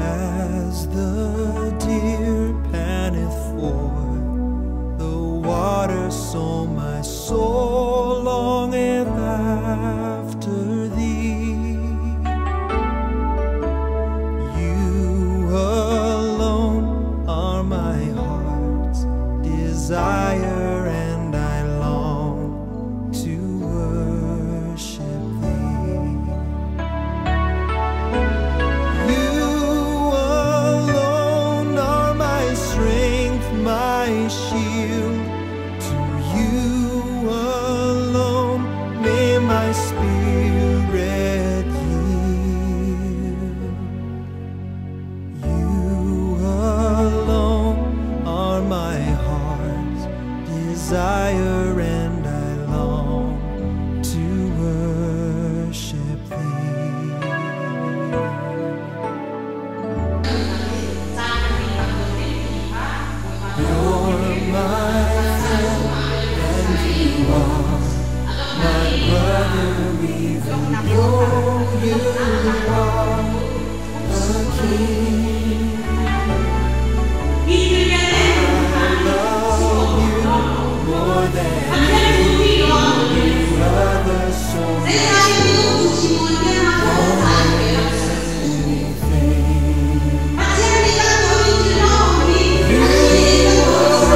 As the deer panteth for the water, so my soul longeth after thee. You alone are my heart's desire, and I long to worship thee. You alone are my strength, my shield. To you alone may my spirit yield. You alone are my heart's desire, and I long to worship thee. You're my friend, and you are my brother, even though you are a king. I love you more than any other, so my soul wants anything. You alone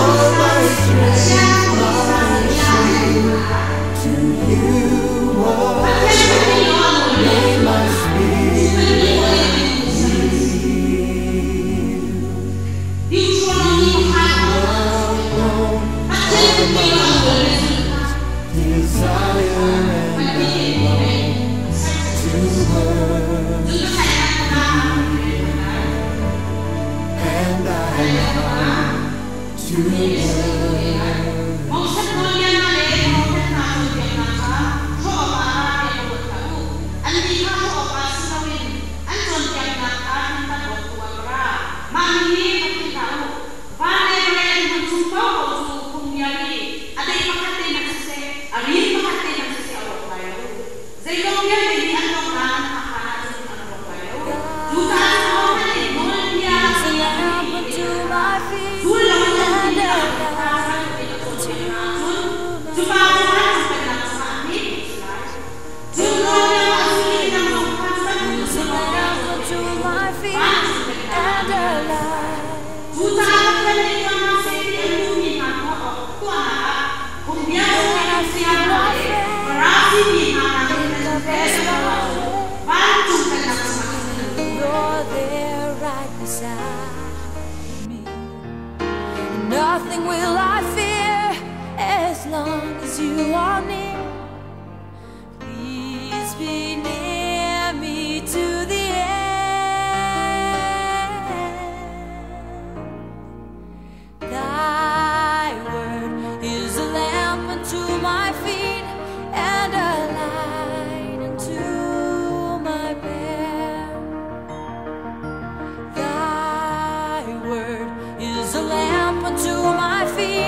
are my strength, my shield. To you alone may my spirit yield. You alone are my heart's desire, and I long to worship thee. And I long to worship. Is a lamp unto my feet and a light unto my path. Thy word is a lamp unto my feet and a light unto my path. When I fear my friend in the best my way, you're there right beside me. Nothing will I fear as long as you are near. Please be near me to the end. Thy word is a lamp unto my feet and a light unto my path. Thy word is a lamp unto my feet.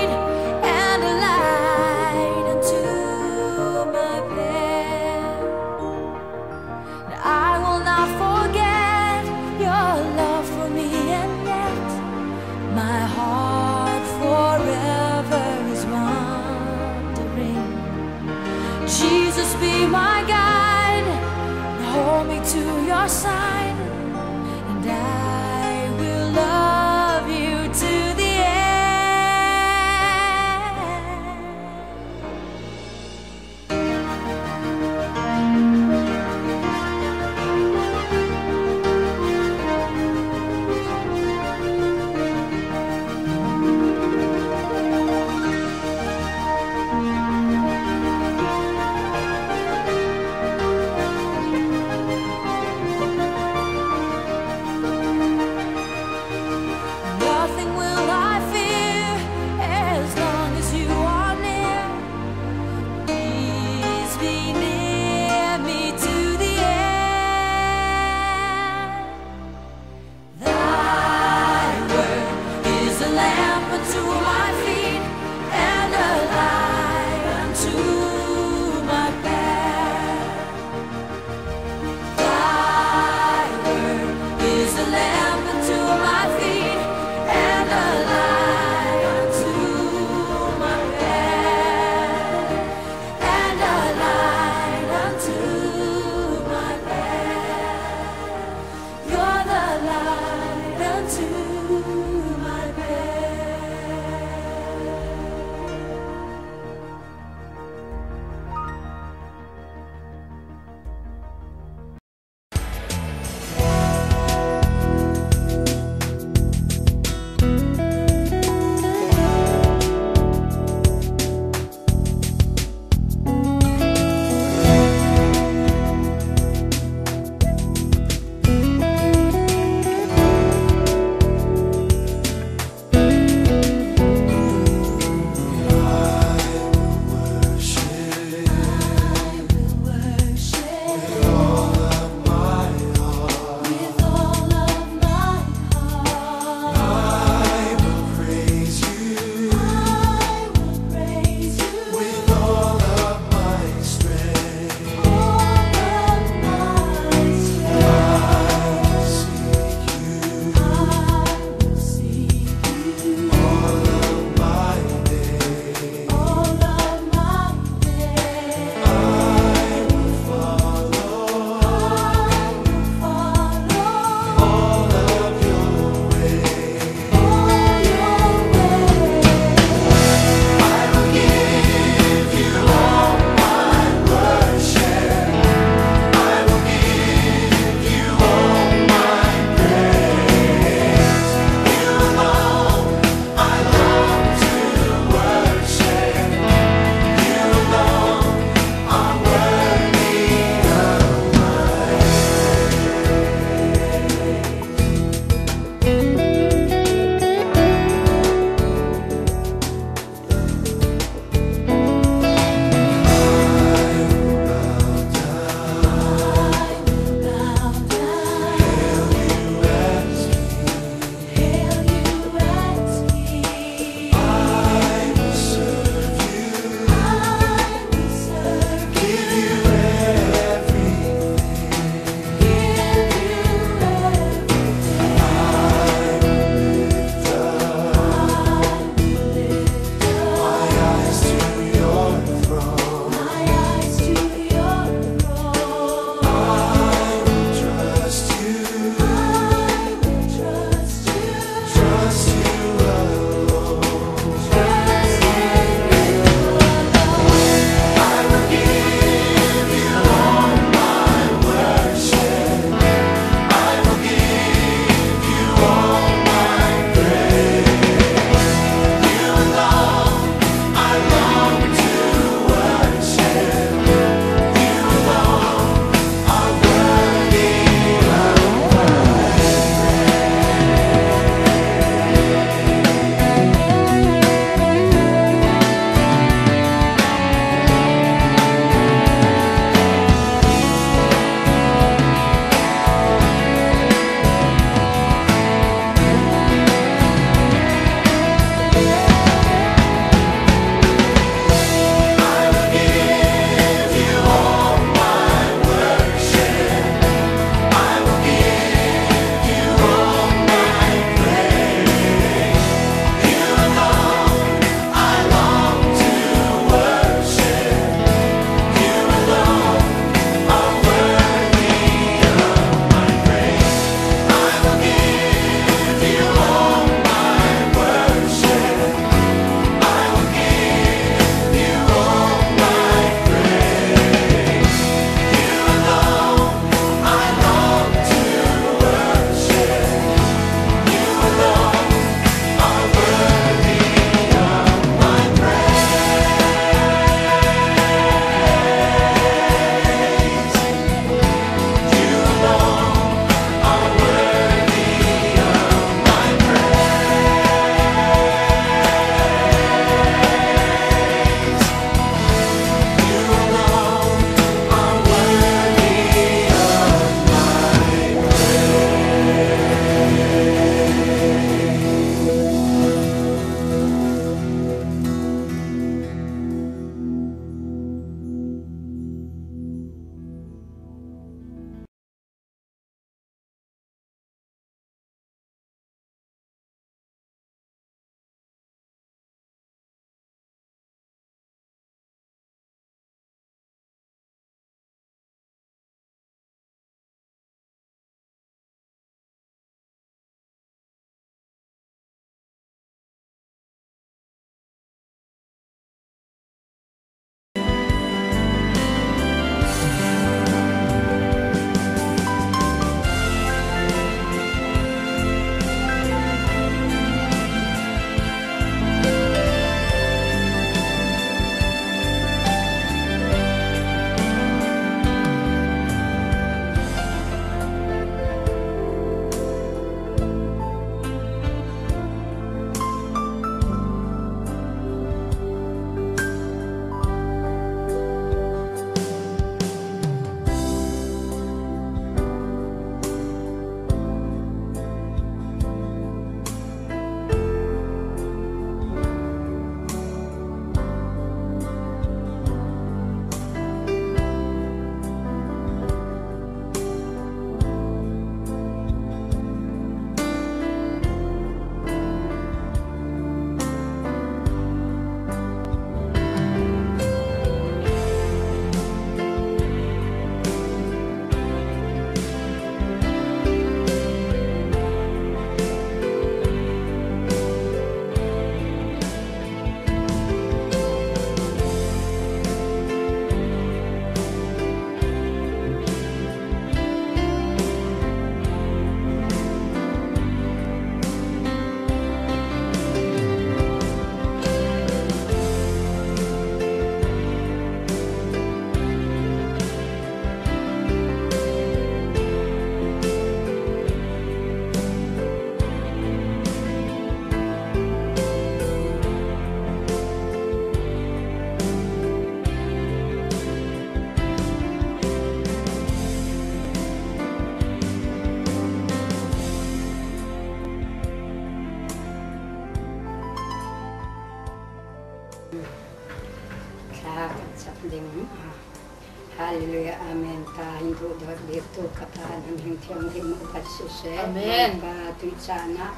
Hallelujah Amen ta in duh dawt bik tu ka pa nang hing thianghlim upat siseh Amen. Bawipa tuicaan ah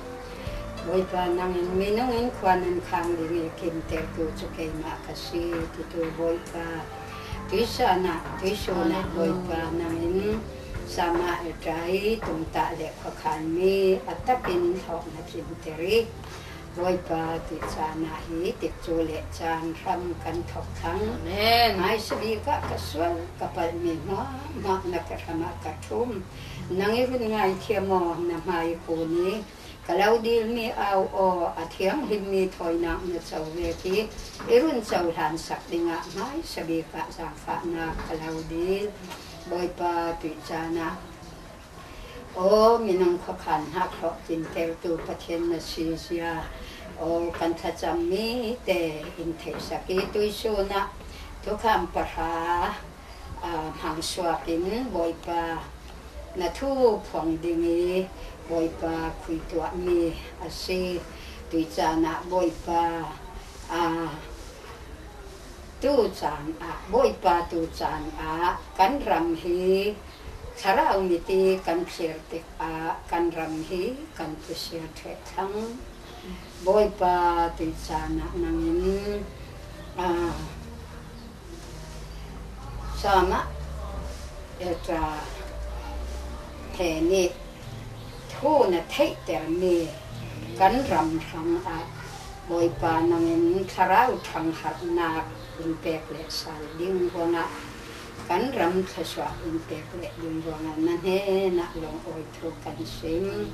Bawipa nang in minung in khua nan khang ding i kimtertu cu keimah ka si titu Bawipa tuisan ah tuisun ah Bawipa nang in sama i ṭai tungtah le khuakhan mi a takin hlawh na tlinter i Bawipa ti caan ah hi tikcu le caan hram kan thawk thang. Amen. Hmaisabik ah ka sual ka palhmi hmuahhmuah na ka hram ah ka ṭhum. Nang i run ngaithiam aw na hmai kun i ka lo dilmi au aw a thianghlimmi thawinak na co ve khi i run cohlan sak dingah hmaisabik ah zaangfahnak ka lo dil. Bawipa tuih caan ah Aw minung khuakhan hnakhlawh tlintertu Pathian na si zia, aw kan thlacammi te in theihsak i tuisun ah tukham pahra hmangsuak in Bawipa na thu phuang ding i Bawipa khui tuahmi a si. Tuicaan ah Bawipa tu caan ah Bawipa tu caan ah kan ram hi Thlarau miti kan thlir tikah kan ram hi kan tlusir ṭheh thlang. Bawipa ti caan ah nang in Psalm ah Ezra he nih thu na theihtermi kan ram hrangah Bawipa nang in thlarau ṭhangharhnak in pek le sal ding ruangah Kan ram thluachuah in pek le ding ruangah na hnenah lungawi thu kan sim.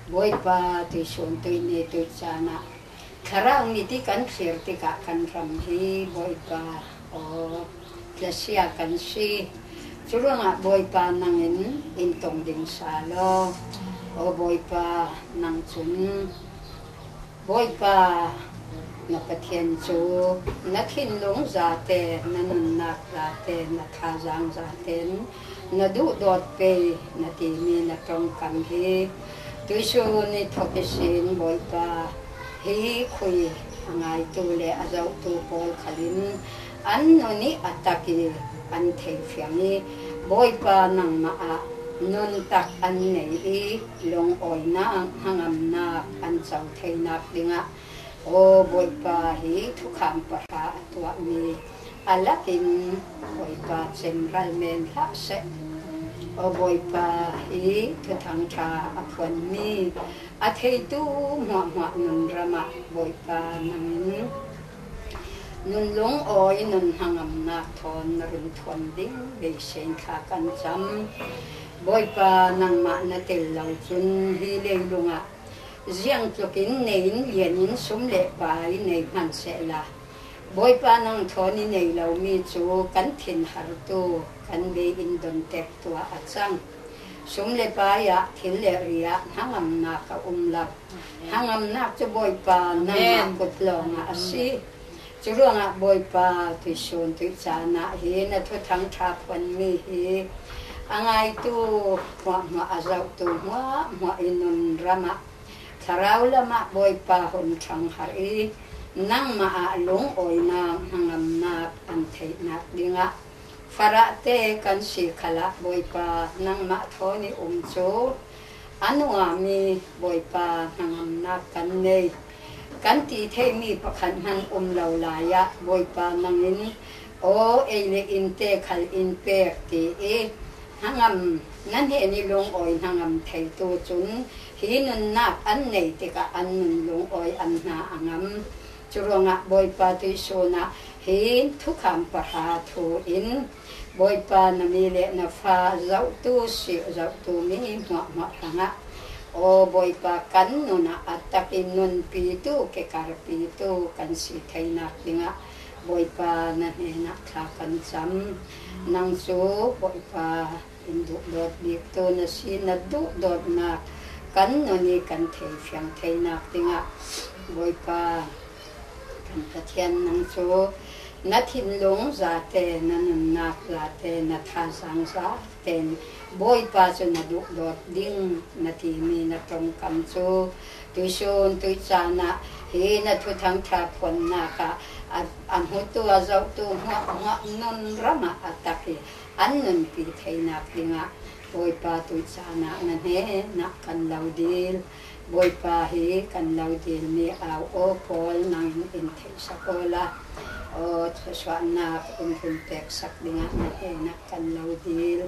Bawipa tuisun tuini tuicaan ah thlarau niti kan thlir tikah kan ram hi Bawipa aw tlasia kan si. Cu ruangah Bawipa nang in in tong ding sa law, aw Bawipa nang cun Bawipa na Pathian cu na thinlung zate, na nunnak zate, na thazaang zaten na duhdawt pei na timi na ṭongkam hi tuisun i thawk i sin Bawipa hi khui a ngaitu le a zohtu pawl khal in an nun i a tak i an theifiang i Bawipa nangmah ah nun tak an nei i lungawinak hnangamnak an co theinak dingah aw Bawipa hi thukham pahra a tuahmi a lakin Bawipa cemral men hlah seh. Aw Bawipa hi thuthang ṭha a phuanmi a theitu hmuahhmuah nun ram ah Bawipa nang in nun lungawi nun hnangamnak thawn na run thuan ding beisein thla kan cam. Bawipa nangmah na tel lo cun hi leilung ah ziang tluk in nei in lian in sum le pai nei hmanhsehla Bawipa nang thawn i nei lomi cu kan thin hartu kan bei in donter tuah a cang. Sum le pai ah thil le ri ah hnangamnak a um lo. Hnangamnak cu Bawipa nangmah kut lawngah a si. Cu ruangah Bawipa tuisun tuicaan ah hi na thuthang ṭha phuanmi hi a ngaitu hmuahhmuah a zohtu hmuahhmuah i nun ram ah thlarau lam ah Bawipa hun ṭhang harh i nangmah ah lungawinak hnangamnak an theihnak dingah farah te kan si khal ah Bawipa nangmah thawn i um cu a nuami Bawipa hnangamnak kan nei. Kan ti theihmi pakhat hmanh um lo lai ah Bawipa nang in aw ei le inn te khal in pek ti i hnangam na hnen i lungawi hnangam theitu cun hi nunnak an nei tikah an nun lungawi an hna a ngam. Curuangah Bawipa tuisun ah hi thukham pahra thu in Bawipa na mi le na fa zohtu si zohtu mi hmuahhmuah hrangah Aw Bawipa kan nun ah a tak in nunpitu kekarpitu kan si theinak dingah Bawipa na hnenah thla kan cam. Nang cu Bawipa in duhdawt biktu na si na duhdawtnak kan nun i kan theifiang theinak dingah Bawipa Kan Pathian nang cu na thinlung zate, na nunnak zate, na thazaang zaten Bawipa cu na duhdawt ding na timi na ṭongkam cu tuisun tuicaan ah hi na thuthang ṭha phuannak ah a hmutu a zohtu hmuahhmuah nun ram ah a tak i an nunpi theinak dingah Bawipa tuicaan ah na hnenak kan lo dil. Bawipa hi kan lo dilmi au aw pawl nang in theih sak aw la. Aw thluachuahnak in run pek sak dingah na hnenak kan lo dil.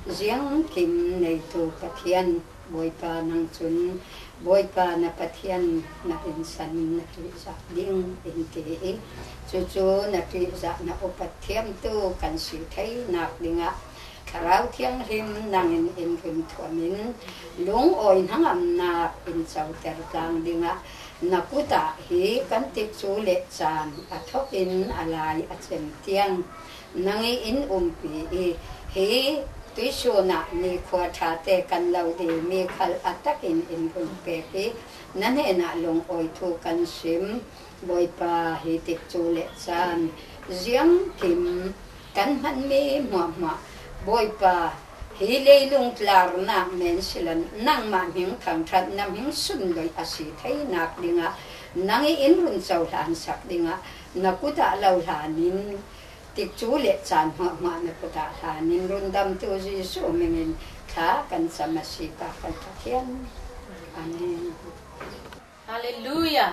Ziang kim neitu Pathian Bawipa nang cun Bawipa na Pathian na rinsan na ṭihzah ding in ti i cucu na ṭihzah na upat thiamtu kan si theinak dingah Thlarau Thianghlim nang in in run thuam in lungawi hnangamnak in coter tlang dingah na kut ah hi kan tikcu le caan a thawk in a lai a cem tiang nang i in umpi i hi tuisun ah nikhua ṭhate kan lo dimi khal a tak in in run pek i na hnenah lungawi thu kan sim. Bawipa, hi tikcu le caan ziangkim kan hmanmi hmuahhmuah Bawipa, hi leilung tlarnak men silan nangmah hming thangṭhat na hming sunloih a si theinak dingah nang i in run cohlan sak dingah na kut ah lo hlan in Tikcu le caan hmuahhmuah na kut ah hlan in rundamtu Jesuh min in thla kan cam a si pa kan Pathian. Amen. Hallelujah.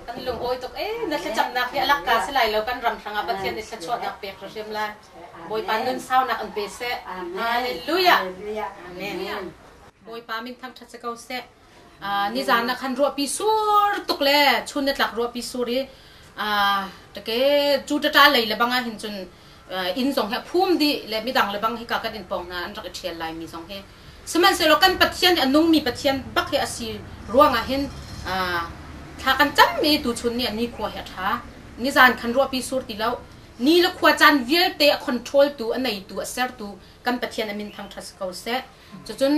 Kan lung awi tuk eh na thlacamnak hi alak ka si lai lo kan ram hrangah Pathian nih thluachuahnak pek hrim lai. Bawipa nun saunak an pe seh. Hallelujah. Amen. Bawipa min thangṭhat si ko seh. Nizan ah khan ruahpi sur tuk le chun na tlak ruahpi sur i take cu ṭaṭa lei le bang ah hin cun inn zong hi a phum dih le midang le bang hika kan inn pawng hna an rak i ṭhial lai mi zong hi sihmanhsehlaw kan Pathian hi a nungmi Pathian bak hi a si ruangah hin thla kan cammi tuchun ni ah nikhua hi a ṭha. Nizan khan ruahpi sur ti lo ni le khua caan vialte a control tu a neitu a sertu kan Pathian a min thangṭhat si ko seh. Cucun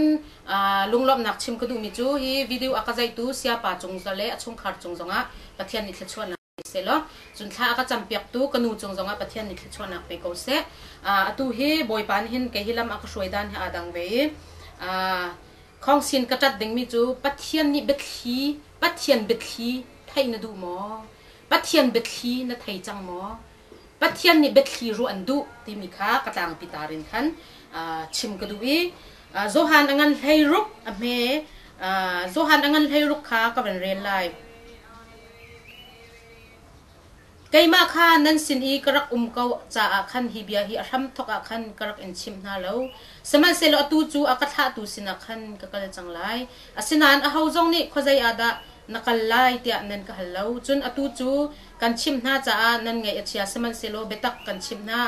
lunglawmhnak chim ka duhmi cu hi video a ka zeihtu Siapa cung le a chungkhar cung zongah Pathian nih thluachuahnak pe seh law cun thla a ka campiaktu ka nu cung zongah Pathian nih thluachuahnak pe ko seh. Atu hi Bawipa nih hin kei hi lam a ka hruai dan hi aa dang ve i khawngsin ka ṭat dingmi cu Pathian nih biathli Pathian biathli theih na duh maw? Pathian biathli na thei cang maw? Pathian nih biathli ruah an duh timi kha ka tlangpi tar in khan chim ka duh i Johan a ngan 16 a hme Johan a ngan 16 kha ka van rel lai. Keimah kha nan sin i ka rak um ko caah khan hi bia hi a hramthawk ah khan ka rak in chimh hna lo. Sihmanhsehlaw atu cu a ka thlahtu sinah khan ka kal cang lai. Asinain aho zong nih khuazei ah dah na kal lai tiah nan ka hal lo. Cun atu cu kan chimh hna caah nan ngaih a chia, sihmanhsehlaw biatak kan chimh hna.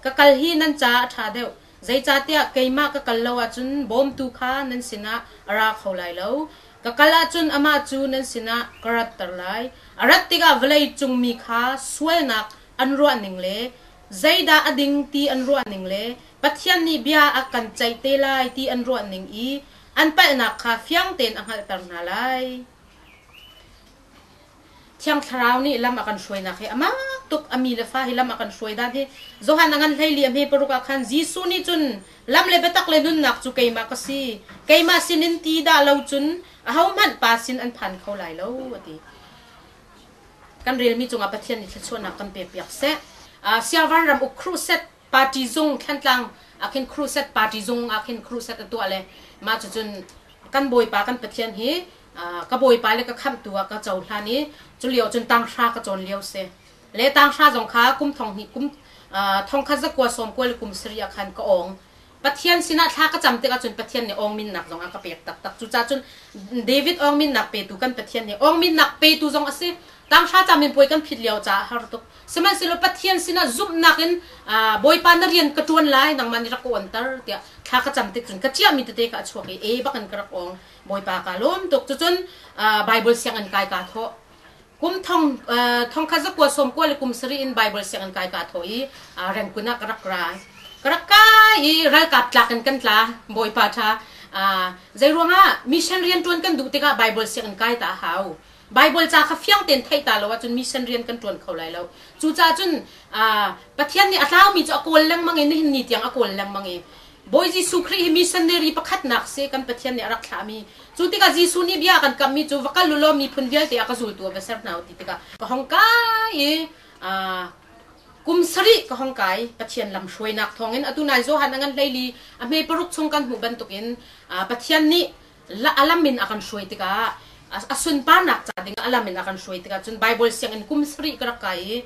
Ka kal hi nan caah a ṭha deuh. Zeicahtiah keimah ka kal lo ahcun bawmtu kha nan sinah a ra kho lai lo. Ka kal ahcun amah cu nan sinah ka ratter lai. A rat tikah vawlei cung mi kha sualnak an ruahning le zeidah a ding ti an ruahning le Pathian nih bia a kan ceih te lai ti an ruahning i an palhnak kha fiang tein a hngalhter hna lai. Thiang Thlarau nih lam a kan hruainak hi a mak tuk. A mi le fa hi lam a kan hruai dan hi Johan a ngan 14 a hme 6 ah khan Jesuh nih cun lam le biatak le nunnak cu keimah ka si. Keimah sinin ti dah lo cun ahohmanh Pa sin an phan kho lai lo a ti. Kan relmi cungah Pathian nih thluachuahnak kan pekpiak seh. Siavan ram uk crusade party zung Thlantlang ah khin crusade party zung ah khin crusade a tuah le mah cucun kan Bawipa kan Pathian hi ka Bawipa le ka khamhtu ah ka cohlan i culio cun tanghra ka cawn lio si. Le tanghra zong kha kum thong hnih kum thongkhat zakua sawmkua le kum sarih ah khan ka awng. Pathian sinah thla ka cam tikah cun Pathian nih awngminnak zong a ka pek taktak. Cucaah cun David awngminnak petu kan Pathian nih awngminnak petu zong a si. Tanghra caminpuai kan phit lio caah har tuk. Sihmanhsehlaw Pathian sinah zumhnak in Bawipa na rian ka ṭuan lai nangmah nih rak ka uanter tiah thla ka cam tik cun ka ciahmi tete kha a chuak i e bak in ka rak awng. Bawipa kaa lawm tuk. Cucun Bible sianginn kai kaa thawh. Kum thong thongkhat zakua sawmkua le kum sarih in Bible sianginn kai kaa thawh i Rengkun ah ka rak ra. Ka rak kai i ralkap tlak in kan tla. Bawipa ṭha. Zeiruangah mission rian ṭuan kan duh tikah Bible sianginn kai ta a hau. Bible ca kha fiang tein theih ta lo ahcun mission rian kan ṭuan kho lai lo. Cucaah cun Pathian nih a tlaumi cu a kawl lengmang i nihin ni tiang a kawl lengmang i Bawi Jesuh Khrih hi missionary pakhatnak si kan Pathian nih a rak thlahmi. Cu tikah Jesuh nih bia a kan kamhmi cu va kal u law miphun vialte a ka zultu ah va ser hna u ti tikah ka hong kai i. Kum sarih ka hong kai Pathian lam hruainak thawngin atu nai Johan a ngan hleili a hme paruk chung kan hmuh bantukin Pathian nih a lam in a kan hruai tikah a sunparnak ca ding a lam in a kan hruai tikah cun Bible sianginn kum sarih ka rak kai i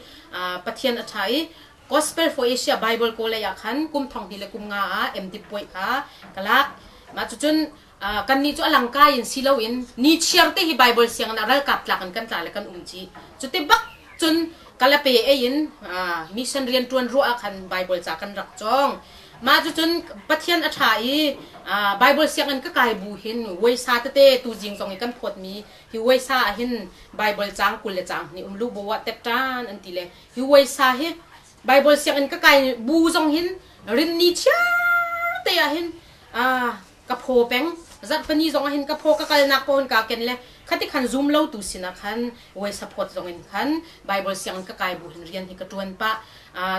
Pathian a ṭha i Gospel for Asia Bible College ah khan kum thong hnih le kum nga ah MD puai kha ka lak. Mah cucun kannih cu a langkai in si loin ni chiar te hi Bible sianginn ah ralkap tlak in kan tla le kan um ci. Cuti bak cun kalape ei in mission rian ṭuan ruah ah khan Bible ca kan rak cawng. Mah cucun Pathian a ṭha i Bible sianginn ka kai bu hin weisa tete tuzing zong i kan phawtmi hi weisa ah hin Bible caang 20 le caang hnih um lu bo ah tet ṭan an ti le hi weisa hi Bible sianginn ka kai bu zong hin rinni chiar te ah hin ka phaw peng zarhpini zong ah hin ka phaw ka kalnak pawn ka ken le khati khan zoom lo tu sinah khan wai support zong in khan Bible sianginn ka kai bu hin rian hi ka tuan pah.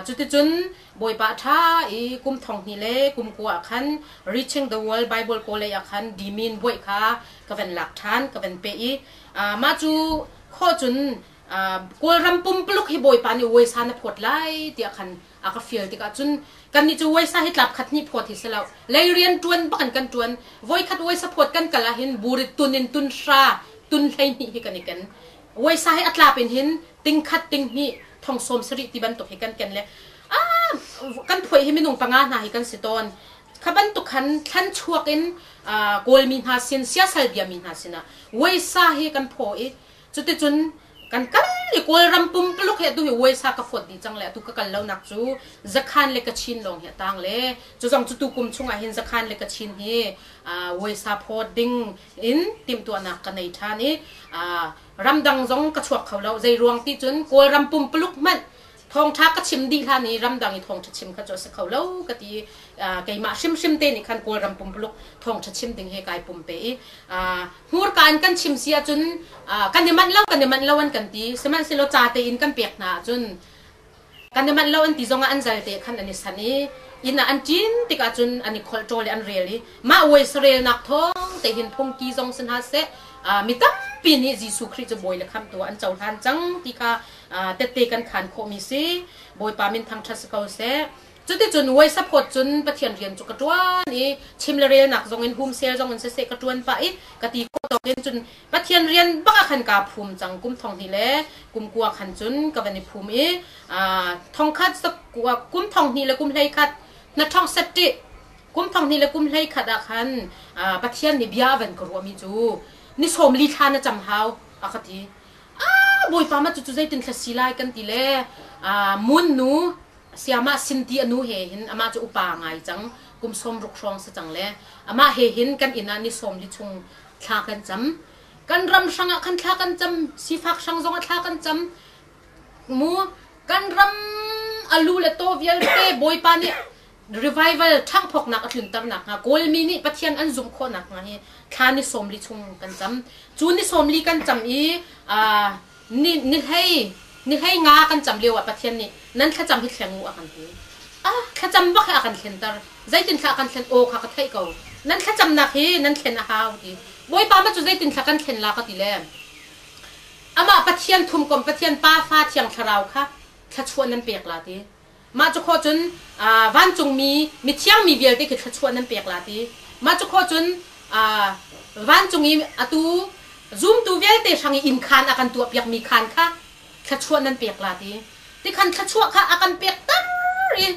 Cuticun Bawipa tha i kum thong hnih le kum kua ah khan Reaching the World Bible College ah khan dimin buai kha ka van lak than ka van pe i mah cu khawh cun Kawlram pumpuluk hi Bawipa nih waisa na phawt lai tiah khan a ka fial tikah cun kannih cu waisa hi tlap khat hnih phawt hi si lo. Lei rian ṭuan bak in kan ṭuan. Voikhat waisa phawt kan kal ahhin burit tun in tun hra tun 12 hi kan i ken. Waisa hi a tlap in hin ting khat ting hnih thong sawm sarih ti bantuk hi kan ken le kan phuai hi minung panga hna hi kan si tawn. Kha bantuk khan thlan chuak in Kawlmi hna sin siasal biami hna sinah waisa hi kan phaw i Cuticun kan kal i Kawlram pumpuluk he atu hi uaisa ka fawt dih cang le atu ka kal lonak cu Zakhan le Kachin lawng hi a tang le cu zong cu tukum chungah hin Zakhan le Kachin hi uaisa phawt ding in timhtuahnak ka nei ṭhan i ramdang zong ka chuak kho lo. Zei ruang ti cun Kawlram pumpuluk hmanh thawngṭha ka chim dih hlan i ramdang i thawngṭha chim kha cu a si kho lo ka ti. Keimah hrimhrim te nih khan Kawlram pumpuluk thawngṭha chim ding hi kai pumpe i hmurka in kan chim si ahcun kan i manh lo kan i manh lo an kan ti. Sihmanhsehlaw ca tein kan pek hna ahcun kan i manh lo an ti zongah an zal te khan an i san i inn ah an ṭin tikah cun an i kholh ṭawl i an rel i mah uaisarelnak thawng te hin phungki zong si hna seh mi tampi nih Jesuh Khrih cu Bawi le Khamhtu ah an cohlan cang ti kha tette kan khaan khawhmi si. Bawipa min thangṭhat si ko seh. Cuticun uaisa phawt cun Pathian rian cu ka ṭuan i chim le relnak zong in humsel zong in siseh ka ṭuan pah i ka ti khawh tawk in cun Pathian rian bak ah khan kaa phum cang. Kum thong hnih le kum kua khan cun ka van i phum i thong khat kum thong hnih le kum hlei khat na ṭhong set ṭih kum thong hnih le kum hlei khat ah khan Pathian nih bia a van ka ruahmi cu ni sawm li thla na cam hau a ka ti. Ah Bawipa mah cucu zeitin thla si lai kan ti le mun nu Siamah Sinti a nu he hin amah cu upa ngai cang kum 60 hrawng si cang le amah he hin kan inn ah ni sawm li chung thla kan cam. Kan ram hrang ah khan thla kan cam, sifak hrang zong ah thla kan cam. Mu kan ram alu le taw vialte Bawipa nih revival ṭhanghphawknak a tlunternak hnga Kawlmi nih Pathian an zumh khawhnak hnga hi thla ni sawm li chung kan cam. Cu ni sawm li kan cam i ni ni hlei ni hlei nga kan cam lio ah Pathian nih nan thlacam hi thleng u a kan ti. Ah thlacam bak hi a kan thlen-ter. Zeitin thla a kan thlen aw kha ka theih ko. Nan thlacamnak hi nan thlen a hau ti. Bawipa ma cu zeitin thla kan thlen la ka ti le amah Pathian thumkom Pathian Pa Fa Thiang Thlarau kha thluachuah nan pek la ti. Mah cu khawh cun vancungmi mithiang mi vialte khi thluachuah nan pek la ti. Mah cu khawh cun vancung i atu zumtu vialte hrang i inn khaan a kan tuahpiakmi khaan kha thluachuah nan pek la ti. Tikhan thluachuah kha a kan pek tar i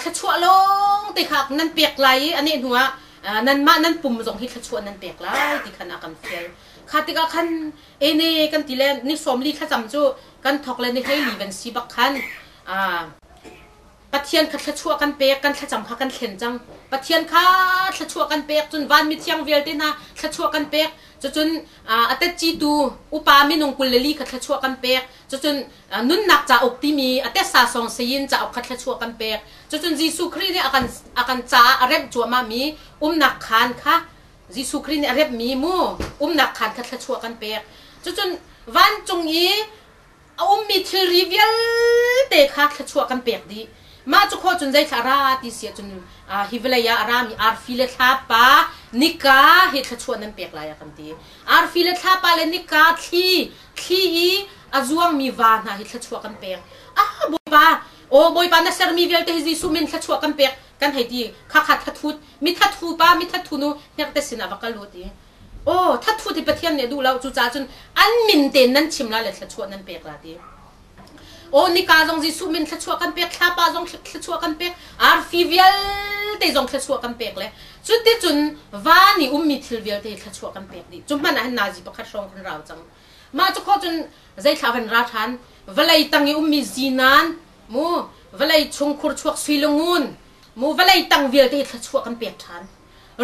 thluachuah lawng te kha nan pek lai i a neh hnuah nanmah nan pum zong hi thluachuah nan pek lai ti khan a kan fial. Kha tikah khan ene kan ti le ni sawm li thlacam cu kan thok le ni hlei li van si bak khan Pathian kha thluachuah kan pek, kan thlacam kha kan thlen cang. Pathian kha thluachuah kan pek, cun van mithiang vialte hna thluachuah kan pek. Cucun a tetcitu upa minung 24 kha thluachuah kan pek. Cucun nunnak cauk timi a tessa song sayin cauk kha thluachuah kan pek. Cucun Jesuh Khrih nih a kan a kan caah a remh cuahmah mi umnak khaan kha Jesuh Khrih nih a remhmi mu umnak khaan kha thluachuah kan pek. Cucun vancung i a ummi thilri vialte kha thluachuah kan pek dih. Mah cu khawh cun zeithla ra ti si ahcun hi vawlei ah a rami arfi le thlapa nika hi thluachuah nan pek lai a kan ti. Arfi le thlapa le nika thli thli i a zuangmi va hna hi thluachuah kan pek. Ah Bawipa. Aw Bawipa na sermi vialte hi Jesuh min thluachuah kan pek kan hei ti kha kha thathut mi thathu pa mi thathu nu hnekte sinah va kal u ti. Aw thathut hi Pathian nih a duh lo cucaah cun an min tein nan chim la le thluachuah nan pek la ti. Aw nika zong Jesuh min thluachuah kan pek thlapa zong thluachuah kan pek arfi vialte zong thluachuah kan pek le cuticun van i ummi thil vialte hi thluachuah kan pek dih. Cu hmanh ah hin nazi pakhat hrawng kan rau cang. Mah cu khawh cun zeithla van ra ṭhan vawlei tang i ummi zinan mu vawlei chung khur chuak sui le ngun mu vawlei tang vialte hi thluachuah kan pek ṭhan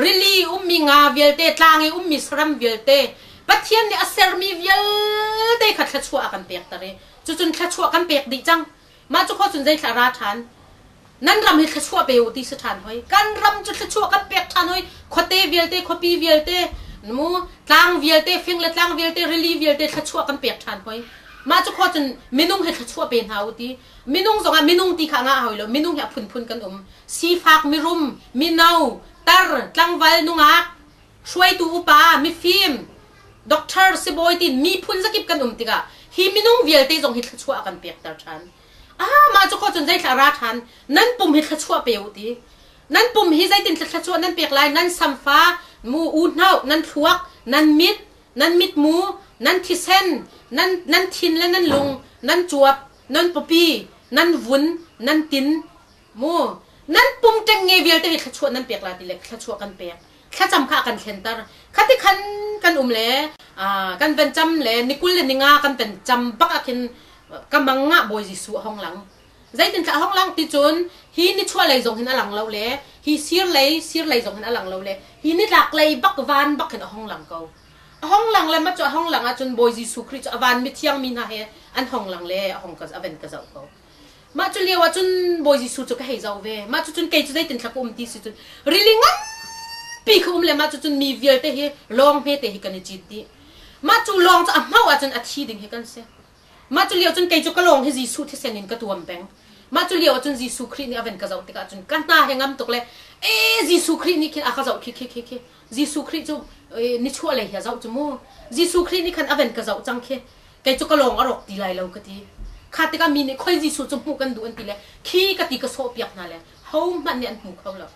rili ummi nga vialte tlang i ummi saram vialte Pathian nih a sermi vialte kha thluachuah a kan pekter i cucun thluachuah kan pek dih cang mah cu khawh cun zeithla ra ṭhan nan ram hi thluachuah pe u ti si ṭhan hoi kan ram cu thluachuah kan pek ṭhan hoi khuate vialte khuapi vialte mu tlang vialte fing le tlang vialte rili vialte thluachuah kan pek ṭhan hoi mah cu khua cun minung hi thluachuah pe hna u ti minung zongah minung ti kha ngah hoi lo minung hi a phunphun kan um sifak mirum mino tar tlangval nungak hruaitu upa mifim doctor sibawi tin miphun zakip kan um tikah hi minung vialte zong hi thluachuah a kan pekter ṭhan Ah mah cu kho cun zeithla ra ṭhan nan pum hi thluachuah pe u ti nan pum hi zeitin thluachuah nan pek lai nan samfa mu u hnauh nan thluak nan mit nan mitmu nan thisen nan nan thin le nan lung nan cuap nan pawpi nan vun nan tin mu nan pum ṭengnge vialte hi thluachuah nan pek lai ti le thluachuah kan pek thlacam kha a kan thlenter khati khan kan um le kan van cam le nikul le ninga kan van cam bak ah khin ka mang ah Bawi Jesuh a hong lang zeitin thla hong lang ti cun hi ni chuah lei zong hin a lang lo le hi sir lei sir lei zong hin a lang lo le hi ni tlak lei bak van bak hin a hong lang ko a hong lang le ma cu a hong lang ahcun Bawi Jesuh Khrih cu a van mithiang mi hna he an hong lang le a hong ka a van ka zoh ko Mah cu lio ah cun Bawi Jesuh cu ka hei zoh ve. Mah cu cun kei cu zeitin thla ka um ti si cun rili nganpi kha um le mah cu cun mi vialte hi lawng hmete hi kan i cit dih. Mah cu lawng cu a hmauh ahcun a thi ding hi kan si. Mah cu lio cun kei cu ka lawng hi Jesuh thisen in ka tuam peng. Mah cu lio ah cun Jesuh Khrih nih a van ka zoh tikah cun ka hna he ngam tuk le ee Jesuh Khrih nih khin a ka zoh khi khi khi khi Jesuh Khrih cu nichuah lei hi a zoh cu mu. Jesuh Khrih nih khan a van ka zoh cang khi. Kei cu ka lawng a rawk ti lai lo ka ti. Kha tikah mi nih khoi Jesuh cu hmuh kan duh an ti le khi ka ti ka sawhpiak hna le hohmanh nih an hmu kho lo.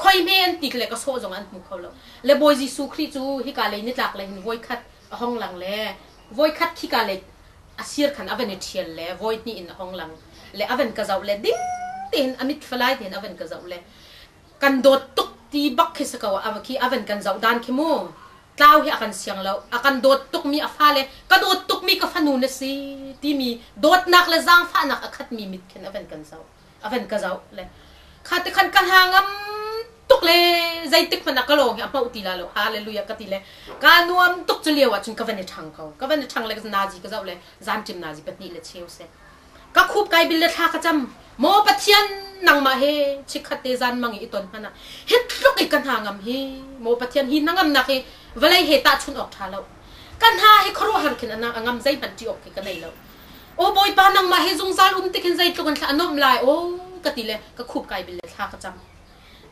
Khoi hme an ti le ka sawh zong an hmu kho lo. Le Bawi Jesuh Khrih cu hika lei nitlak lei hin voikhat a hong lang le voikhat khika lei a sir khan a van i ṭhial le voi hnih in a hong lang le a van ka zoh le ding tein a mit falai tein a van ka zoh le kan dawt tuk ti bak khi si ko a khi a van kan zoh dan khi mu tlau hi a kan siang lo a kan dawt tukmi a fale ka dawt tukmi ka fanu na si timi dawtnak le zaangfahnak a khatmi mit khin a van kan zoh a van ka zoh le kha te khan ka hna ngam tuk le zeitik hmanh ah ka lawng hi a hmauh ti la lo hallelujah ka ti le ka nuam tuk cu lio ah cun ka van i ṭhang ko ka van i ṭhang le nazi ka zoh le zanṭim nazi pahnih le cheu se Ka khup kai bil le thla ka cam. Maw Pathian nangmah he chikkhat te zan mang i i ton hmanh ah hi tluk i ka hna ngam hi maw Pathian hi hnangamnak hi vawlei he tahchunh awk ṭha lo. Ka hna hi khuaruahhar khin a ngam zeihmanh ṭih awk khi ka nei lo. Aw Bawipa nangmah he zungzal um tik hin zeitluk in thla a nuamh lai aw ka ti le ka khup kai bil le thla ka cam.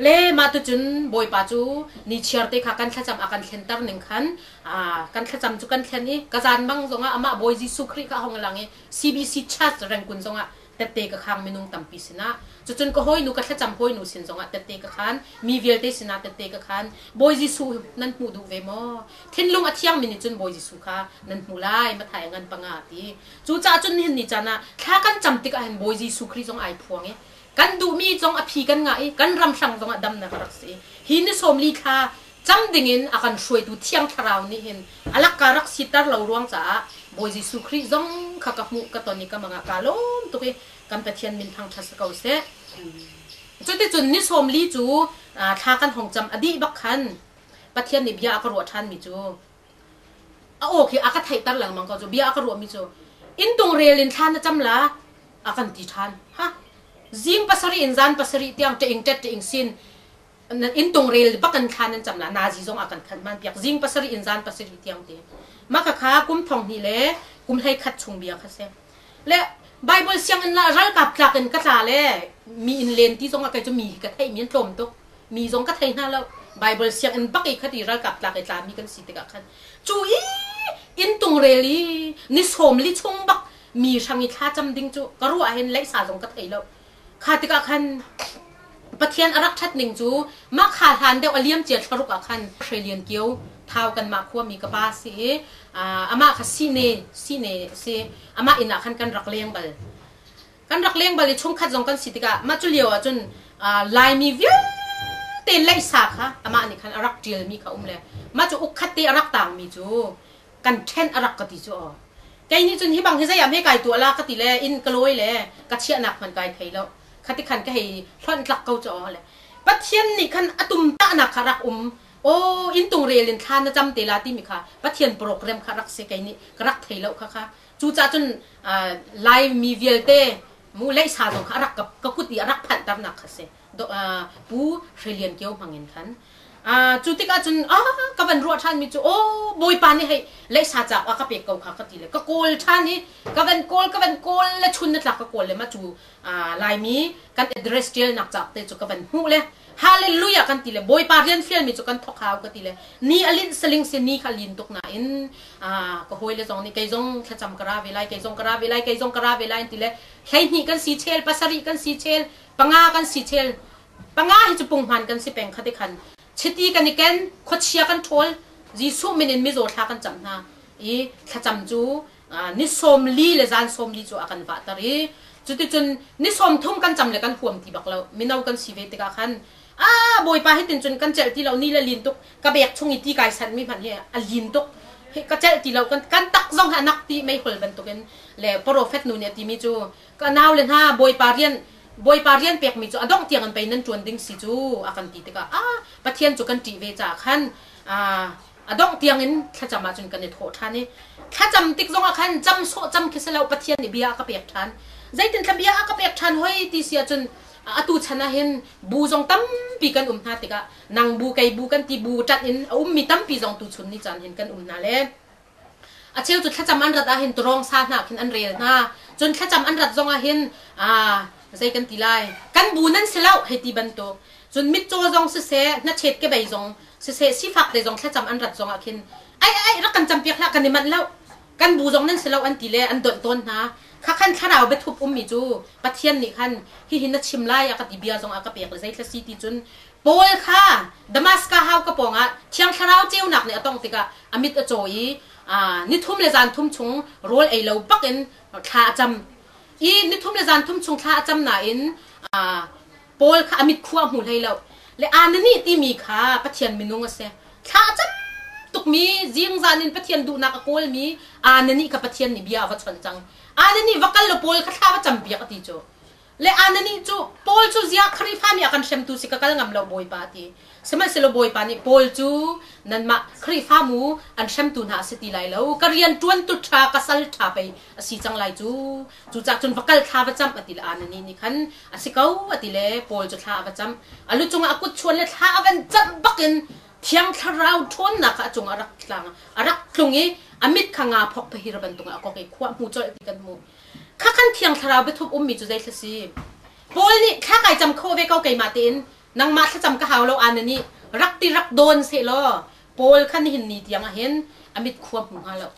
Le mah tucun Bawipa cu ni chiar te kha kan thlacam a kan thlenter ning khan kan thlacam cu kan thlen i ka zan bang zongah amah Bawi Jesuh Khrih kha a hong lang i CBC Church Rengkun zongah tette ka khang minung tampi sinah cucun ka hawinu ka thlacam hawinu sin zongah tette ka khan mi vialte sinah tette ka khan Bawi Jesuh nan hmuh duh ve maw thinlung a thiangmi nih cun Bawi Jesuh kha nan hmu lai Matthai ngan panga ti cucaah cun nihin ni caan ah thla kan cam tikah hin Bawi Jesuh Khrih zong ai phuang i kan duhmi zong a phi kan ngah i kan ram hrang zongah damnak a rak si hi ni 40 thla cam dingin a kan hruaitu thiang thlarau nih hin a lakka rak siter lo ruang caah Bawi Jesuh Khrih zong kha ka hmuh ka ton i ka mangah kaa lawm tuk i kan Pathian min thangṭhat si ko seh. Cuticun ni 40 cu thla kan hong cam a dih bak khan Pathian nih bia a ka ruah ṭhanmi cu a aw khi a ka theihter lengmang ko cu bia a ka ruahmi cu inntung rel in thla na cam la a kan ti ṭhan. Ha zing pasarih in zan pasarih tiang ṭe ing ṭet ṭe ing sin inntung rel bak in thla nan cam la nazi zong a kan khan man piak zing pasarih in zan pasarih tiang te mah kha kha kum thong hnih le kum hlei khat chung bia kha si le Bible sianginn la ralkap tlak in ka tla le mi in len ti zong ah kei cu mi ka thei mi an tlawm tuk mi zong ka thei hna lo Bible sianginn bak i khati ralkap tlak i tla mi kan si tikah khan cu i inntung rel i ni 40 chung bak mi hrang i thlacam ding cu ka ruah hin leisa zong ka thei lo. Kha tikah khan Pathian a rak ṭhat ning cu mah kha hlan deuh a liam cia thlaruk ah khan Hrelian Kio Thau kanmah khuami ka pa si i amah kha sine sine si amah inn ah khan kan rak leng bal. Kan rak leng bal i chungkhat zong kan si tikah mah cu lio ah cun Laimi vialte leisa kha amah nih khan a rak ṭialmi kha um le mah cu ukkhat te a rak tangmi cu kan ṭhen a rak ka ti cu aw. Kei nih cun hi bang hi zei ah hme kai tuah la ka ti le inn ka lawi le ka chiahnak hmanh kai thei lo. Khati khan ka hei hlonh tlak ko cu aw le. Pathian nih khan a tum tahnak kha rak um. Aw inn tung rel in thla na cam te la timi kha Pathian program kha rak si kei nih ka rak thei lo kha kha. Cucaah cun Laimi vialte mu leisa zong kha a rak ka kut i a rak phanhternak kha si. Pu Hrelian Kio hmang in khan. Cu tikah cun ka van ruah ṭhanmi cu aw Bawipa nih hei leisa cauk a ka pek ko kha ka ti le ka kawl ṭhan i ka van kawl ka van kawl le chun na tlak ka kawl le mah cu Laimi kan address ṭialnak cauk te cu ka van hmuh le Hallelujah kan ti le Bawipa rian fialmi cu kan thawk hau ka ti le ni a linh saling si ni kha lin tuk nain ka hawile zong nih kei zong thlacam ka ra ve lai kei zong ka ra ve lai kei zong ka ra ve lai an ti le 12 kan si chel pasarih kan si chel panga kan si chel panga hi cu punghman kan si peng kha ti khan chiti kan i ken khuachia kan ṭhawl Jesuh min in mizaw thla kan camh hna i thlacam cu ni 40 le zan 40 cu a kan vahter i cuticun ni 30 kan cam le kan huam ti bak lo mino kan si ve tikah khan a bawipa hi tin cun kan celh ti lo ni le lin tuk ka bek chung i ti kai sanh mi hmanh hi a lin tuk ka celh ti lo kan kan tak zong hi a nak ti meihol bantukin le prophet nu nih a timi cu ka nau le hna bawipa rian bawipa rian pekmi cu a dongh tiang an pei nan ṭuan ding si cu a kan ti tikah a pathian cu kan ṭih ve caah khan a dongh tiang in thlacam ahcun kan i thawh ṭhan i thlacam tik zongah khan cam sawh cam khi si lo Pathian nih bia a ka pek ṭhan zeitin thla bia a ka pek ṭhan hoi ti si ahcun atu chan ah hin bu zong tampi kan um hna tikah nang bu kei bu kan ti bu ṭanh in a ummi tampi zong tu chun ni caan hin kan um hna le a cheu cu thlacam an rat ah hin tawrong sa hna khin an rel hna cun thlacam an rat zong ah hin zei kan ti lai kan bu nan si lo hei ti bantuk cun mitcaw zong siseh hnachet ke bei zong siseh sifak te zong thlacam an rat zong ah khin ai ai rak kan campiak hlah kan i manh lo kan bu zong nan si lo an ti le an donh tawn hna kha khan thlarau biathup ummi cu Pathian nih khan hihi na chim lai a ka ti bia zong a ka pek le zei thla si ti cun Paul kha Damaska hau ka pawngah Thiang Thlarau ceunak nih a tong tikah a mit a caw i nithum le zan thum chung rawl ei lo bakin thla a cam. I nithum le zan thum chung thla a cam nain Paul kha a mit khua a hmu hlei lo. Le Anani timi kha Pathian minung a si. Thla a cam tukmi zingzan in Pathian duhnak a kawlmi Anani kha Pathian nih bia a va chawnh cang. Anani va kal law Paul kha thla va campiak a ti cu. Le Anani cu Paul cu ziah Khrihfa nih a kan hremtu si ka kal ngam lo Bawipa a ti. Sihmanhsehlaw Bawipa nih Paul cu nanmah Khrihfa mu an hremtu hna a si ti lai lo. Ka rian ṭuantu ṭha ka sal ṭha pei a si cang lai cu. Cucaah cun va kal thla va camh a ti le Anani nih khan a si ko a ti le Paul cu thla a va camh. A lu cungah a kut chuan le thla a van camh bakin Thiang Thlarau ṭhawnnak kha a cungah a rak tlang a rak tlung i a mit kha nga phok phahir bantuk ah a kok i khua hmu colh ti kan hmuh. Kha khan Thiang Thlarau biathup ummi cu zeithla si? Paul nih thla kai cam kho ve ko keimah tein nangmah thlacam ka hau lo Anani rak ti rak dawn sehlaw Paul kha nihin ni tiang ah hin a mit khua hmu hnga lo.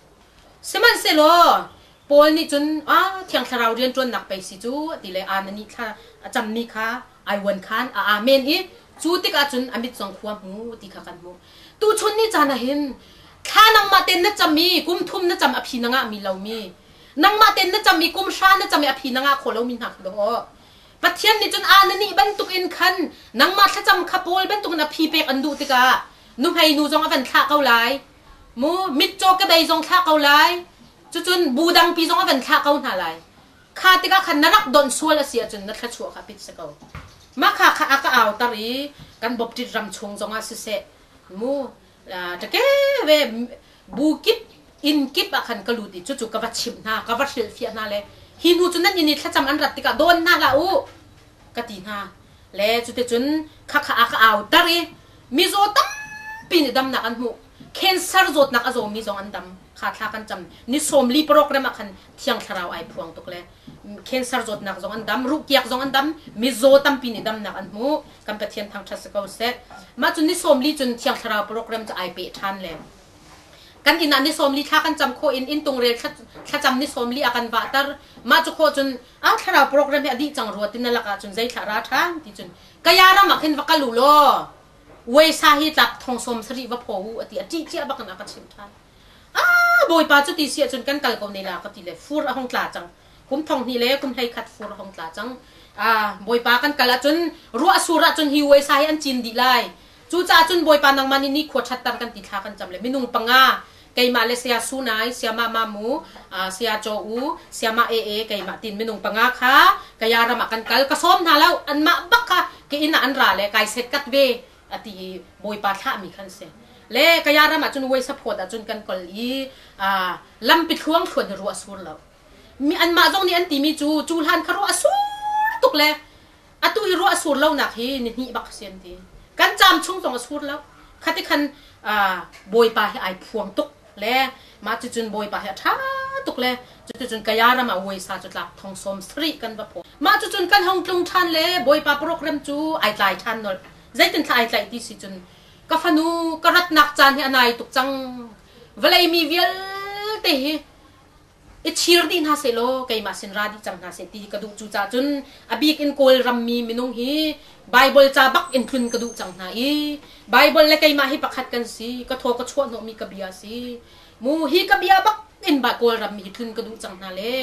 Sihmanhsehlaw Paul nih cun ah Thiang Thlarau rianṭuannak pei si cu a ti le Anani thla a cammi kha ai uan khan a amen i cu tikah cun a mit zong khua hmu ti kha kan hmuh. Tuchun ni caan ah hin thla nangmah tein na cam i kum thum na cam a phi na ngahmi lomi nangmah tein na cam i kum hra na cam i a phi na ngah khawh lomi hna kha dawh. Pathian nih cun Anani bantuk in khan nangmah thlacam kha Paul bantuk in a phi pek an duh tikah nuhmei nu zong a van thlah ko lai. Mu mitcaw kebei zong thlah ko lai. Cucun bu dangpi zong a van thlah ko hna lai. Kha tikah khan na rak donh sual a si ahcun na thluachuah kha pit si ko. Mah kha kha a ka autar i kan bawpṭit ram chung zongah siseh mu ṭake ve bu kip inn kip ah khan ka lut i cucu ka va chimh hna ka va hrilhfiah hna le hi hnu cu nan inn i thlacam an rat tikah dawn hna hlah u ka ti hna le cuticun kha kha a ka autar i mizaw tampi nih damnak an hmuh cancer zawtnak a zawmi zong an dam kha thla kan cam ni 40 program ah khan thiang thlarau ai phuang tuk le cancer zawtnak zong an dam ruhkiak zong an dam mizaw tampi nih damnak an hmu kan pathian thangṭhat si ko seh mah cu ni 40 cun thiang thlarau program cu ai pe ṭhan le. Kan inn ah ni 40 thla kan cam khawh in inntung rel thlacam ni 40 a kan vahter. Mah cu khawh cun a thlarau program hi a dih cang rua ti na lakah cun zei thla ra ṭhan ti cun kaya ram ah khin va kal u law Weisa hi tlak thong 70 va phaw u a ti. A ṭih cia bak in a ka chimh ṭhan. Ah Bawipa cu ti si ahcun kan kal ko ne la ka ti le fur a hung tla cang. Kum thong hnih le kum 11 fur a hung tla cang. Ah Bawipa kan kal ahcun ruah sur ahcun hi Weisa hi an cin dih lai. Cucaah cun Bawipa nangmah nih nikhua ṭhatter kan ti thla kan cam le minung panga keimah le saya Sunai, saya Mah Mamu, saya Caw U, saya Mah Ee keimah tin minung panga kha kaya ram ah kan kal. Ka sawm hna lo, anmah bak kha ka inn ah an ra le kai set kat ve a ti i Bawipa thlahmi khan si. Le kaya ram ah cun Weisa phawt ah cun kan kal i lampi thluang thluan hi ruah sur lo. Mi anmah zong nih an timi cu cu hlan kha ruah a sur tuk le atu hi ruah a sur lonak hi ni hnih bak si an ti. Kan caam chung zong a sur lo. Khati khan Bawipa hi ai phuang tuk le mah cucun Bawipa hi a ṭha tuk le cuticun Kaya ram ah Weisa cu tlak thong 70 kan va phaw. Mah cucun kan hong tlung ṭhan le Bawipa program cu ai tlai ṭhan nolh. Zeitin thla ai tlaih ti si cun ka fanu ka ratnak caan hi a nai tuk cang. Vawlei mi vialte hi i chir dih hna sehlaw keimah sin ra dih cang hna seh ti ka duh. Cucaah cun a bik in Kawlram mi minung hi Bible ca bak in tlun ka duh cang hna i Bible le keimah hi pakhat kan si, ka thaw ka chuah hnawhmi ka bia si mu, hi ka bia bak in ba Kawlram mi hi tlun ka duh cang hna le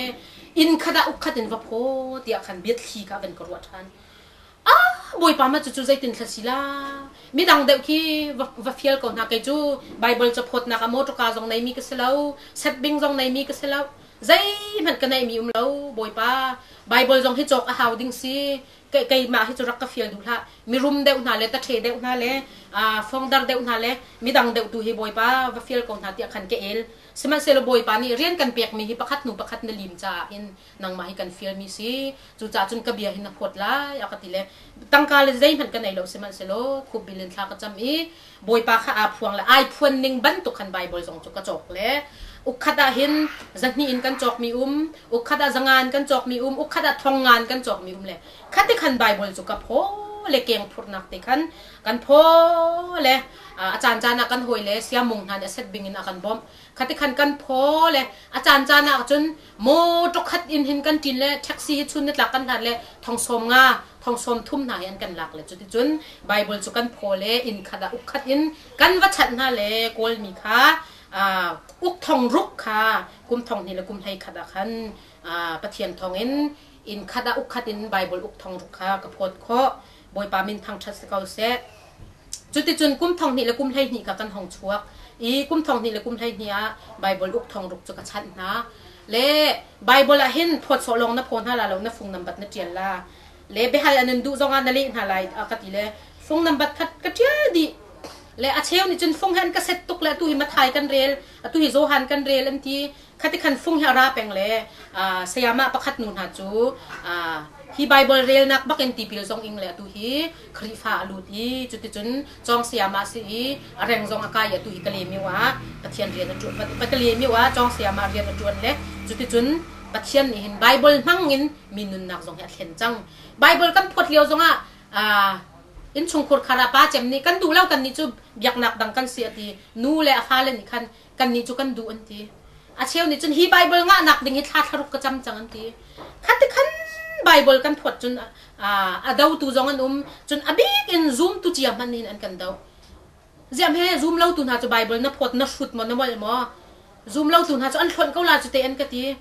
inn khat ah uk khat in va phaw tiah khan biathli kha van ka ruah ṭhan. Ah Bawipa mah cucu zeitin thla si la, midang deuh khi va fial ko hna. Kei cu Bible caphawtnak ah motorka zong neimi ka si lo, setbing zong neimi ka si lo, zeihmanh ka neihmi um lo. Bawipa, Bible zong hi cawk a hau ding si, keimah hi cu rak ka fial duh hlah. Mirum deuh hna le taṭhe deuh hna le fongdar deuh hna le midang deuh tu hi Bawipa va fial ko hna tiah khan ka el. Sihmanhsehlaw Bawipa nih rian kan pekmi hi pakhat hnu pakhat na lim caah hin nangmah hi kan fialmi si, cucaah cun ka bia hi na phawt lai a ka ti le tangka le zeihmanh ka nei lo. Sihmanhsehlaw khup bil in thla ka cam i Bawipa kha aa phuang le ai phuan ning bantuk khan Bible zong cu ka cawk le ukkhat ah hin zahnih in kan cawkmi um, ukkhat ah zangan kan cawkmi um, ukkhat ah thongngan kan cawkmi um le khati khan Bible cu ka phaw le keng phurnak te khan kan phaw le a caan caan ah kan hawi le siamung hna nih a set bing in a kan bawmh. Khati khan kan phaw le a caan caan ah cun Motor khat in hin kan ṭin le taxi hi chun nitlak kan hlat le thong 50, thong 30 hna hi an kan lak le cuticun Bible cu kan phaw le inn khat ah uk khat in kan va chanh hna le Kawlmi kha uk thong ruk kha kum thong hnih le kum 11 ah khan Pathian thawng in inn khat ah uk khat in Bible uk thong ruk kha ka phawt khawh. Bawipa min thangṭhat si ko seh. Cuticun kum thong hnih le kum 12 kha kan hong chuak i kum thong hnih le kum 12 ah Baibal uk thong ruk cu ka chanh hna. Le Baibal ah hin phawt sawh lawng na phaw hna la lo, na fung nambat na ṭial la. Le biahal an in duh zongah na leh hna lai a ka ti le fung nambat khat ka ṭial dih. Le a cheu nih cun fung he an ka set tuk le atu hi Mathai kan rel, atu hi Johan kan rel an ti. Khati khan fung hi a ra peng le sayamah pakhat nu hna cu hi Baibal relnak bak in tipil zong ing le atu hi Khrihfa a lut i cuticun cawng sayamah si i a reng zong a kai i atu hi Kalemiu ah Pathian rian a ṭuan, Kalemiu ah cawng sayamah rian a ṭuan le cuticun Pathian nih hin Baibal hmang in mi nunnak zong hi a thlen cang. Baibal kan phawt lio zongah innchungkhur khar ah pa cem nih kan duh lo, kan nih cu biaknak dang kan si a ti. Nu le a fale nih khan kannih cu kan duh an ti. A cheu nih cun hi Bible ngahnak ding hi thla thlaruk ka cam cang an ti. Khati khan Bible kan phawt cun a dotu zong an um, cun a bik in zoom tu cia hmanh hin an kan do. Ziam he zoom lo tu hna cu Bible na phawt na hrut maw na molh maw, zoom lo tu hna cu an hlonh ko la cu te an ka ti.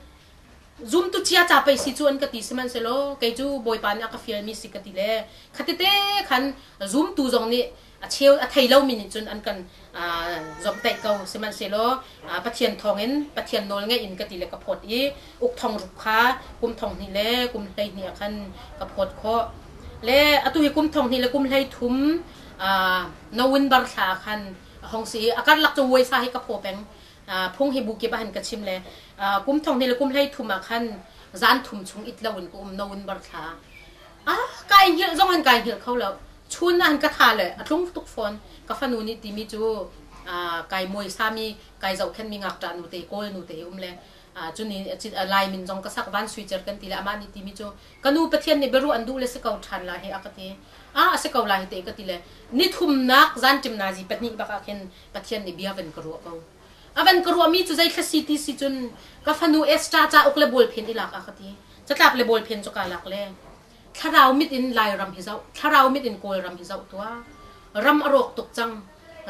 Zumtu chia ca pei si cu an ka ti. Sihmanhsehlaw kei cu Bawipa nih a ka fialmi si ka ti le khatite khan zumtu zong nih a cheu a thei lomi nih cun an kan zomhtaih ko. Sihmanhsehlaw Pathian thawngin, Pathian nawl ngeih in ka ti le ka phawt i uk thong ruk kha kum thong hnih le kum 12 ah khan ka phawt khawh. Le atu hi kum thong hnih le kum 13 November thla ah khan a hong si i a karlak cu Weisa hi ka phaw peng. Phung hi bu kip ah hin ka chim le kum thong hnih le kum 13 ah khan zan thum chung it loin ka um November thla ah. Kai hngilh zong han kai hngilh kho lo, chun ah han ka tha le a tlung tuk fawn. Ka fanu nih timi cu kai muai sami kai zohkhen mi ngakṭah nu te Kawl nu te um le cuni Lai min zong ka sak Van Sui Cer kan ti le amah nih timi cu ka nu, Pathian nih biaruah an duh le si ko ṭhan la hi a ka ti. A a si ko la hi te ka ti le ni thumnak zan ṭim nazi pahnih bak ah khin Pathian nih bia van ka ruah ko. Avan ka ruahmi cu zei thla si ti si cun ka fanu Esther cauk le ballpen i lak a ka ti. Catlap le ballpen cu ka lak le thlarau mit in Lairam hi zoh, thlarau mit in Kawlram hi zoh tuah. Ram a rawk tuk cang.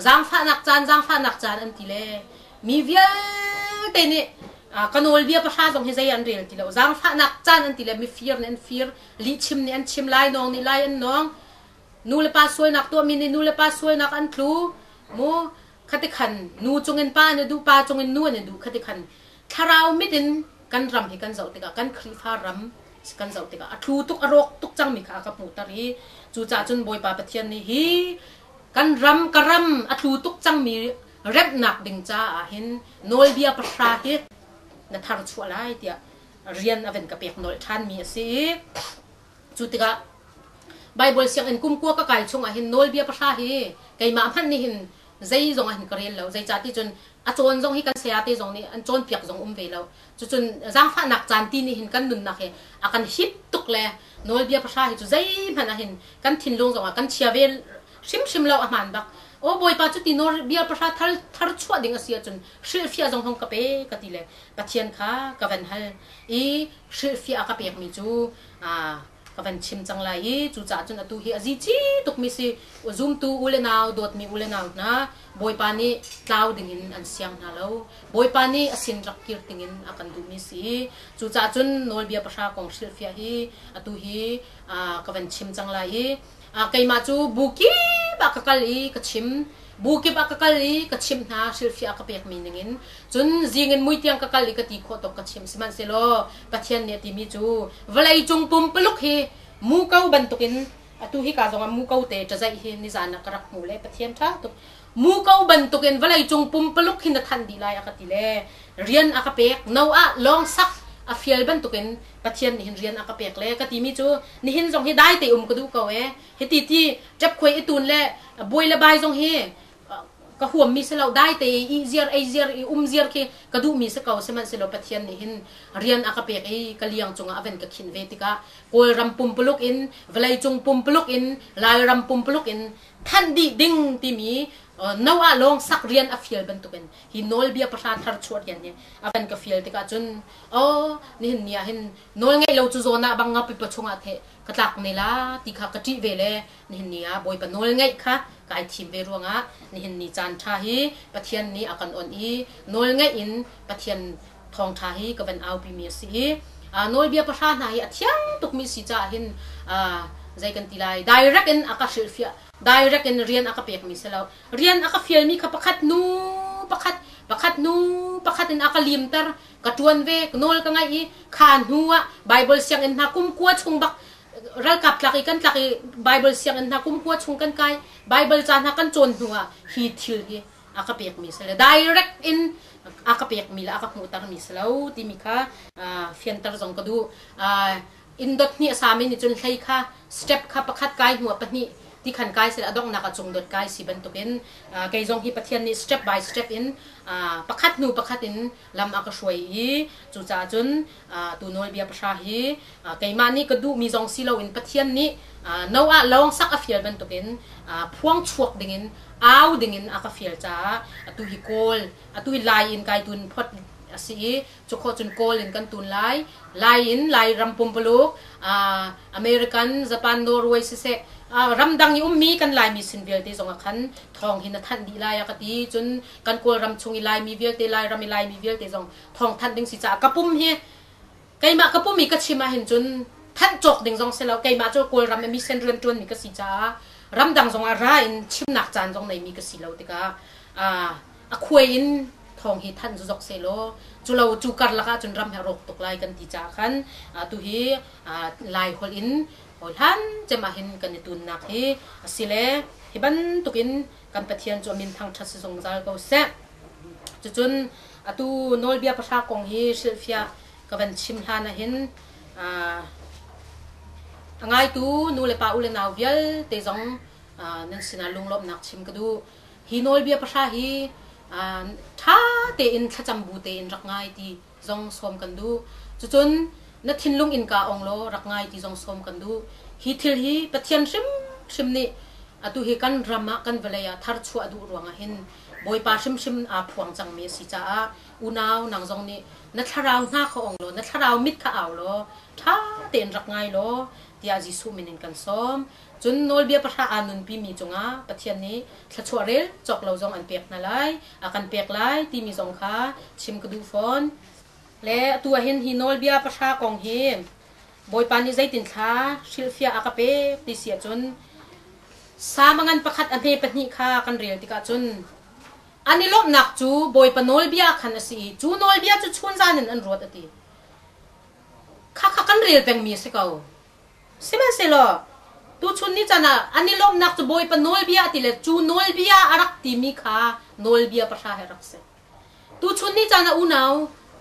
Zaangfahnak caan, zaangfahnak caan an ti le mi vialte nih ka nawlbia pahra zong hi zei an rel ti lo. Zaangfahnak caan an ti le mifir nih an fir, lihchim nih an chim, lai nawng nih lai an nawng. Nu le pa sualnak tuahmi nih nu le pa sualnak an tlu. Mu khati khan nu cungin pa an i duh, pa cungin nu an i duh khati khan thlarau mit in kan ram hi kan zoh tikah kan Khrihfa ram kan zoh tikah a thlu tuk a rawk tuk cangmi kha a ka hmuhter i cucaah cun Bawipa Pathian nih hi kan ram ka ram a thlu tuk cangmi remhnak ding caah hin nawlbia pahra hi na thar chuah lai tiah rian a van ka pek nolh ṭhanmi a si i cu tikah Baibal sianginn kum kua ka kai chungah hin nawlbia pahra hi keimah hmanh nih hin zei zong ah hin ka rel lo zeicah ti cun a cawn zong hi kan sayate zong nih an cawnpiak zong um ve lo cucun zaangfahnak caan ti nih hin kan nunnak hi a kan hip tuk le nawlbia pahra hi cu zeihmanh ah hin kan thinlung zong ah kan chia ve hrimhrim lo a hmaan bak aw bawipa cu ti nawlbia pahra thar thar chuah ding a si ahcun hrilhfiah zong hong ka pe ka ti le pathian kha ka van hal i hrilhfiah a ka pekmi cu ka van chim cang lai i cucaah cun atu hi a zici tukmi si zumtu u le nau dawtmi u le nau hna Bawipa nih tlau dingin an siang hna lo Bawipa nih a sin rak kir dingin a kan duhmi si cucaah cun nawlbia pahra kong hrilhfiah hi atu hi ka van chim cang lai i keimah cu bu kip ah ka kal i ka chim bu kip ah ka kal i ka chimh hna hrilhfiah ka pekmi ningin cun zing in mui tiang ka kal i ka ti khawh tawk ka chim sihmanhsehlaw Pathian nih a timi cu vawlei cung pumpaluk hi muko bantukin atu hi ka zongah muko te ṭazaih hi nizan ah ka rak hmu le Pathian ṭha tuk muko bantukin vawlei cung pumpaluk hi na thanh dih lai a ka ti le rian a ka pek no ah lawng sak a fial bantukin Pathian nih hin rian a ka pek le ka timi cu nihin zong hi dai te um ka duh ko e hiti ti ṭepkhuai i tun le buai le bai zong hi ka huammi si lo dai te i ziar ei ziar i um ziar khi ka duhmi si ko sihmanhsehlaw Pathian nih hin rian a ka pek i ka liang cungah a van ka khinh ve tikah Kawlram pumpuluk in vawleicung pumpuluk in Lairam pumpuluk in thanh dih ding timi no ah lawng sak rian a fial bantukin hi nawlbia pahra thar chuah rian hi a van ka fial tikah cun oh nihin ni ah hin nawl ngeih lo cu zawn ah bang nga pipa chungah the ka tlak ne la ti kha ka ṭih ve le nihin ni ah Bawipa nawl ngeih kha kai thim ve ruangah nihin ni caan ṭha hi Pathian nih a kan onh i nawl ngeih in Pathian thawngṭha hi ka van aupi mi a si i nawlbia pahra hna hi a thiang tukmi si caah hin zei kan ti lai direct in a ka hrilhfiah direct in rian a ka pekmi si lo rian a ka fialmi kha pakhat nu pakhat pakhat nu pakhat in a ka limter ka ṭuan ve nawl ka ngaih i kha hnu ah Bible sianginn hna kum kua chung bak ralkap tlak i kan tlak i Bible sianginn hna kum kua chung kan kai Bible ca hna kan cawn hnu ah hi thil hi a ka pekmi si le direct in a ka pekmi le a ka hmuhtermi si lo timi kha fianter zong ka duh in dot hnih a sami nih cun hlei kha step kha pakhat kai hnu ah pahnih ti khan kai sila a donghnak ah cung dot kai si bantukin kei zong hi Pathian nih step by step in pakhat hnu pakhat in lam a ka hruai i cucaah cun tu nawlbia pahra hi keimah nih ka duhmi zong si loin Pathian nih Noah lawng sak a fial bantukin phuang chuak dingin au dingin a ka fial caah atu hi kawl atu hi lai in kai tun phot a si i cu khawh cun kawl in kan tun lai lai in lai ram pumpuluk American Japan Norway siseh ramdang i ummi kan laimi sin vialte zong ah khan thawng hi na thanh dih lai a ka ti cun kan kawlram chung i laimi vialte lairam i laimi vialte zong thawng thanh ding si caah ka pum hi keimah ka pum i ka chim ahhin cun thanh cawk ding zong si lo keimah cu kawlram i mission rian ṭuanmi ka si caah ramdang zong ah ra in chimnak caan zong neimi ka si lo tikah a khuai in thawng hi thanh zok sehlaw cu lo cu karlak ah cun ram he rawk tuk lai kan ti caah khan tu hi lai holh in hlan cem ah hin kan i tunnak hi a si le hi bantukin kan Pathian cu a min thangṭhat si zungzal ko seh. Cucun atu nawlbia pahra kong hi hrilhfiah ka van chim hlan ah hin a ngaitu nu le pa u le nau vialte zong nan sinah lunglawmhnak chim ka duh. Hi nawlbia pahra hi ṭha tein thlacam bu tein rak ngai ti zong sawm kan duh. Cucun na thinlung innka ong law rak ngai ti zong sawm kan duh. Hi thil hi Pathian hrimhrim nih atu hi kan ram ah kan vawlei ah tharchuah duh ruangah hin Bawipa hrimhrim aa phuang cangmi a si caah unau nang zong nih na thlarau hna kha ong law na thlarau mit kha au law ṭha tein rak ngai law tiah Jesuh min in kan sawm. Cun nawlbia pahra aa nunpimi cungah Pathian nih thluachuah rel cawk lo zong an pek hna lai, a kan pek lai timi zong kha chim ka duh fawn. Le atu ah hin hi nawlbia pahra kong hi Bawipa nih zeitin thla hrilhfiah a ka pek ti si ahcun Salm a ngan pakhat a hme pahnih kha kan rel tikah cun an i lawmhnak cu Bawipa nawlbia khan a si i cu nawlbia cu chunzan in an ruat a ti. Khakha kan rel pengmi a si ko. Sihmanhsehlaw tuchun ni caan ah an i lawmhnak cu Bawipa nawlbia a ti le cu nawlbia a rak timi kha nawlbia pahra he rak si. Tuchun ni caan ah unau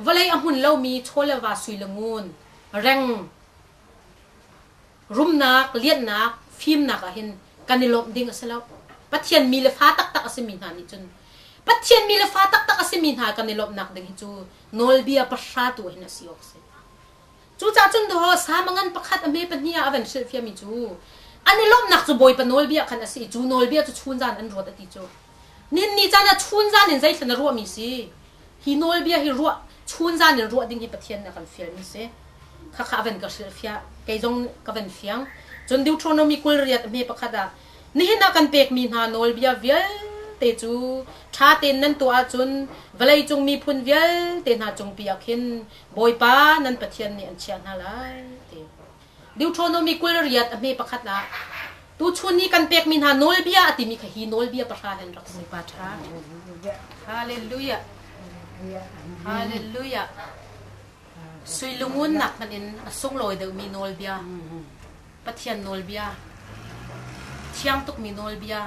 vawlei a hmun lomi chaw le va sui le ngun, reng, rumnak, lianhnak, fimnak ah hin kan i lawmh ding a si lo. Pathian mi le fa taktak a simi hna nih cun Pathian mi le fa taktak a simi hna kan i lawmhnak ding hi cu nawlbia pahra tu hin a si awk a si. Cucaah cun dawh samangan pakhat a hme pahnih ah a van hrilhfiahmi cu an i lawmhnak cu Bawipa nawlbia khan a si i cu nawlbia cu chunzan an ruat a ti cu. Nin ni caan ah chunzan in zeithlan a ruahmi si. Hi nawlbia hi ruah chunzan in ruah ding hi Pathian nih a kan fialmi si. Khakha a van ka hrilhfiah. Kei zong ka van fiang. Cun Deuteronomy 28 a hme pakhat ah Nihin ah kan pekmi hna nawlbia vialte cu ṭha tein nan tuah ahcun vawleicung miphun vialte hna cungpi ah khin Bawipa nan Pathian nih an chiah hna lai ti. Deuteronomy 28 a hme pakhat ah tuchun ni kan pekmi hna nawlbia a timi kha hi nawlbia pahra hen rak si. Pa ṭha. Hallelujah. Hallelujah. Sui lungun nak hmanh in a sunglawi deuhmi nawlbia. Pathian nawlbia. Thiang tukmi nawlbia.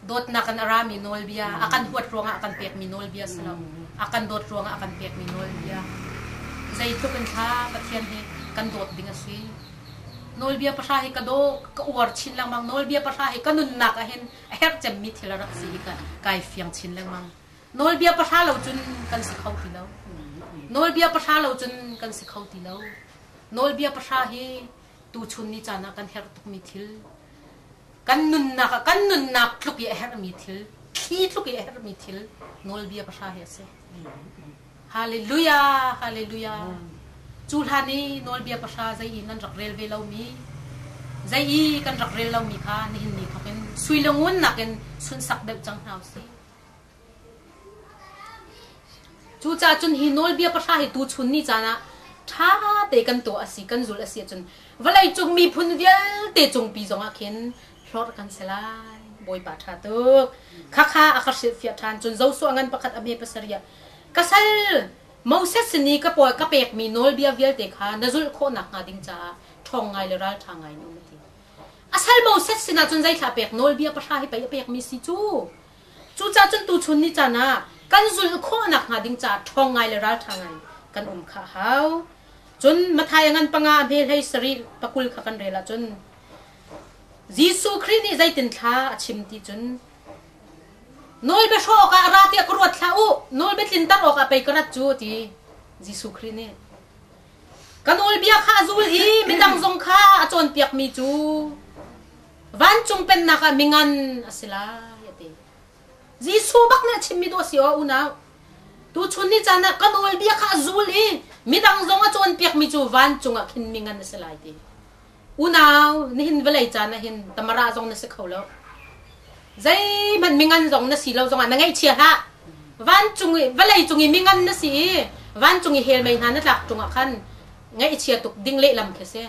Dawtnak in a rami nawlbia. A kan huat ruangah a kan pekmi nawlbia si lo. A kan dawt ruangah a kan pekmi nawlbia. Zeitluk in thla Pathian hi kan dawt ding a si. Nawlbia pahra hi ka daw ka uar chin lengmang. Nawlbia pahra hi ka nunnak ah hin a herh cemmi thil a rak si hi ka kai fiang chin lengmang. Nawlbia pahra lo cun kan si kho ti lo. Nawlbia pahra lo cun kan si kho ti lo. Nawlbia pahra hi tuchun ni caan ah kan herh tukmi thil, kan nunnak ah kan nunnak tluk i a herhmi thil, thli tluk i a herhmi thil nawlbia pahra hi a si. Hallelujah, hallelujah. Cu hlan i nawlbia pahra zei i nan rak rel ve lomi, zei i kan rak rel lomi kha nihin ni thawk in sui le ngun nakin sunsak deuh cang hna usih. Cucaah cun hi nawlbia pahra hi tuchun ni caan ah ṭha te kan tuah a si, kan zulh a si ahcun vawleicung miphun vialte cungpi zongah khin hlorh kan si lai. Bawipa ṭha tuk. Khakha a ka hrilhfiah ṭhan. Cun Joshua ngan pakhat a hme pasarih ah ka sal Moses sin i ka pawl ka pekmi nawlbia vialte kha na zulh khawh nakhnga ding caah ṭhawng ngai le ralṭha ngai in um a ti. A sal Moses sinah cun zeithla pek nawlbia pahra hi pei a pekmi si cu. Cucaah cun tuchun ni caan ah kan zulh khawh nakhnga ding caah ṭhawng ngai le ralṭha ngai kan um kha a hau. Cun Matthai a ngan panga a hme hlei sarih pakul kha kan rel ahcun Jesuh Khrih nih zeitin thla a chim ti cun nawlbia hrawh awkah a ra tiah ka ruat hlah u, nawlbia tlinter awkah pei ka rat cu a ti Jesuh Khrih nih. Ka nawlbia kha a zul i midang zong kha a cawnpiakmi cu Vancung pennak ah mingan a si lai a ti. Jesuh bak nih a chimmi dawh a si aw unau. Tuchun ni caan ah ka nawlbia kha a zul i midang zong a cawnpiakmi cu vancung ah khin mingan a si lai ti. Unau, nihin vawlei caan ah hin tamara zong na si kho lo. Zeihmanh mingan zong na si lo zongah na ngaihchia hlah. Vancung i vawlei cung i mingan na si i vancung i hell mei hna na tlak ṭung ah khan ngaihchia tuk ding lehlam khi si.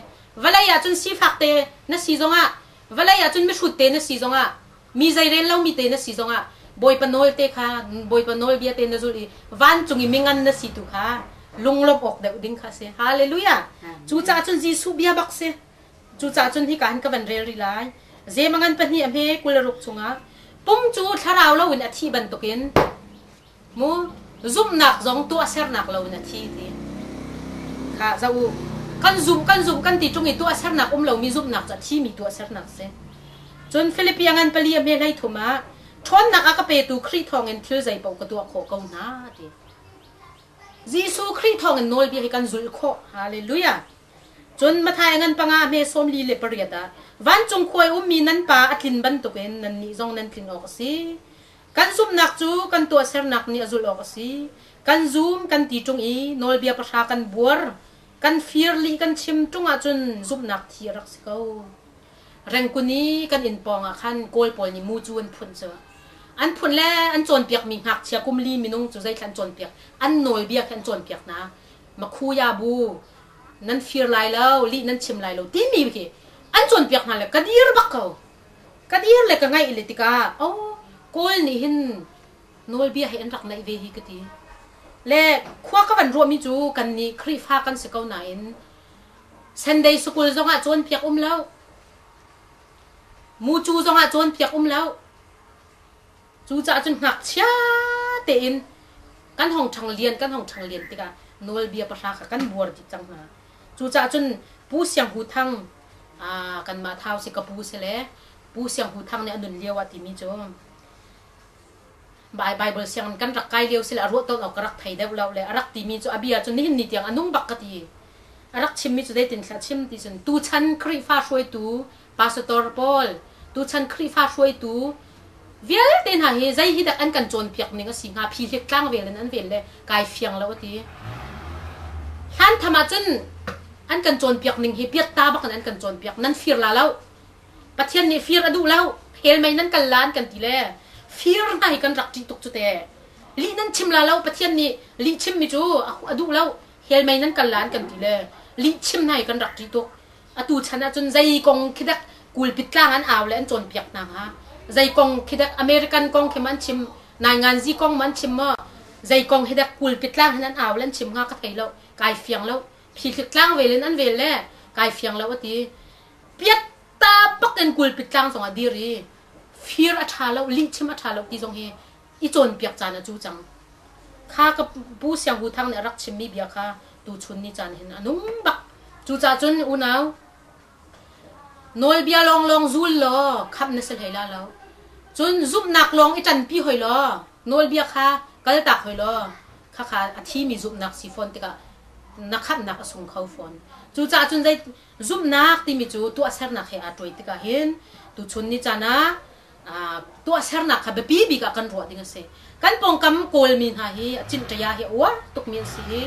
Vawlei ah cun sifak te na si zongah, vawlei ah cun mihrut te na si zongah, mi zeirel lomi te na si zongah, Bawipa nawl te kha, Bawipa nawlbia te na zulh i vancung i mingan na si tu kha lunglawmh awk deuh ding kha a si. Hallelujah! Cucaah cun Jesuh bia bak si. Cucaah cun hika hin ka van rel rih lai. Zemangan pahnih a hme 26 chungah pum cu thlarau loin a thih bantukin Mu zumhnak zong tuahsernak lo in a thi ti. Kha zoh u. Kan zumh kan zumh kan ti ṭung i tuahsernak um lomi zumhnak cu a thimi tuahsernak si. Cun Filipi a ngan pali a hme hlei thum ah ṭhawnnak a ka petu Khrih thawngin thil zeipaoh ka tuah khawh ko hna ti. Jesuh Khrih thawngin nawlbia hi kan zulh khawh. Hallelujah. Cun Matthai a ngan panga a hme 48 ah vancung khua i ummi nan pa a tlin bantukin nannih zong nan tlin awk a si. Kan zumhnak cu kan tuahsernak nih a zulh awk a si. Kan zum kan ti ṭung i nawlbia pahra kan buar, kan fir lih kan chim ṭung ahcun zumhnak thi a rak si ko. Rengkun i kan inn pawng ah khan Kawl pawl nih mucu an phunh cu. An phunh le an cawnpiakmi ngakchia kum li minung cu zeithla an cawnpiak, an nawlbia khi an cawnpiak hna. Makhuya bu, nan fir lai lo, lih nan chim lai lo timi khi an cawnpiak hna le ka dir bak ko. Ka dir le ka ngaih le tikah, oh, Kawl nih hin nawlbia hi an rak naih ve hi ka ti. Le khua ka van ruahmi cu kan nih Khrihfa kan si ko nain Sunday school zongah cawnpiak um lo. Mucu zongah cawnpiak um lo. Cucaah cun ngakchia tein kan hong ṭhang lian kan hong ṭhang lian tikah nawlbia pahra kha kan buar dih cang hna. Cucaah cun Pu Siang Hu Thang kanmah thau si ka pu si le Pu Siang Hu Thang nih a nun lio ah timi cu Bible sianginn kan rak kai lio si le a ruah tawn awk ka rak thei deuh lo le a rak timi cu a bia cu nihin ni tiang a nung bak ka ti. A rak chimmi cu zeitin thla chim ti cun tuchan Khrihfa hruaitu pastor pawl tuchan Khrihfa hruaitu vialte hna hi zei hi dak an kan cawnpiak ning a si hnga phi hlik tlang vel in an vel le kai fiang lo a ti. Hlan tham ah cun an kan cawnpiak ning hi piatta bak in an kan cawnpiak nan fir la lo Pathian nih fir a duh lo hell mei nan kal la an kan ti le fir hna hi kan rak ṭih tuk cu te lih nan chim la lo Pathian nih lih chim mi cu a duh lo hell mei nan kal la an kan ti le lih chim hna hi kan rak ṭih tuk atu chan ah cun zei kong khi dak kulpit tlang an au le an cawnpiak hna hnga zei kong khi dak American kong khi man chim nainganzi kong man chim maw zei kong hi dak kulpit tlang hin an au le an chim hnga ka thei lo kai fiang lo phithlik tlang vel in an vel le kai fiang lo a ti piat ta bak in kulpit tlang zong ah dir i fir a ṭha lo lih chim a ṭha lo ti zong hi i cawnpiak caan a cu cang kha ka pu Siang Hu Thang nih a rak chimmi bia kha tuchun ni caan hin a nung bak cucaah cun unau nawlbia lawnglawng zul law khamh na si hlei la lo cun zumhnak lawng i ṭanpi hoi law nawlbia kha kaltak hoi law khakha a thimi zumhnak si fawn tikah na khamhnak a sung kho fawn cucaah cun zei Zumhnak timi cu tuahsernak he aa ṭuai tikah hin tuchun ni caan ah tuahsernak kha biapi bik ah kan ruah ding a si. Kan pawngkam Kawlmi hna hi a cinṭaya hi a uar tukmi an si i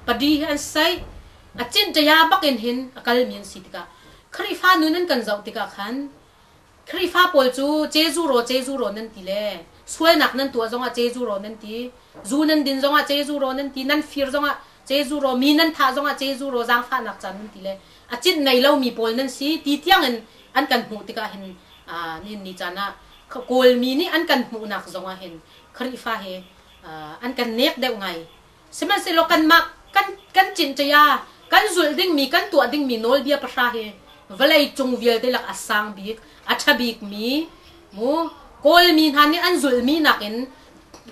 padi hi an saih. A cinṭaya bakin hin a kalmi an si tikah Khrihfa nun an kan zoh tikah khan Khrihfa pawl cu Jesuh raw Jesuh raw nan ti le sualnak nan tuah zongah Jesuh raw nan ti, zu nan din zongah Jesuh raw nan ti, nan fir zongah Jesuh raw, mi nan thah zongah Jesuh raw zaangfahnak caan nan ti le a cinh nei lomi pawl nan si ti tiangin an kan hmuh tikah hin nihin ni caan ah Kawlmi nih an kan hmuhnak zongah hin Khrihfa hi an kan nek deuh ngai. Sihmanhsehlaw kanmah kan kan cinṭaya kan zulh dingmi kan tuah dingmi nawlbia pahra hi vawlei cung vialte lak a sang bik a ṭha bikmi mu Kawlmi hna nih an zulhmi nakin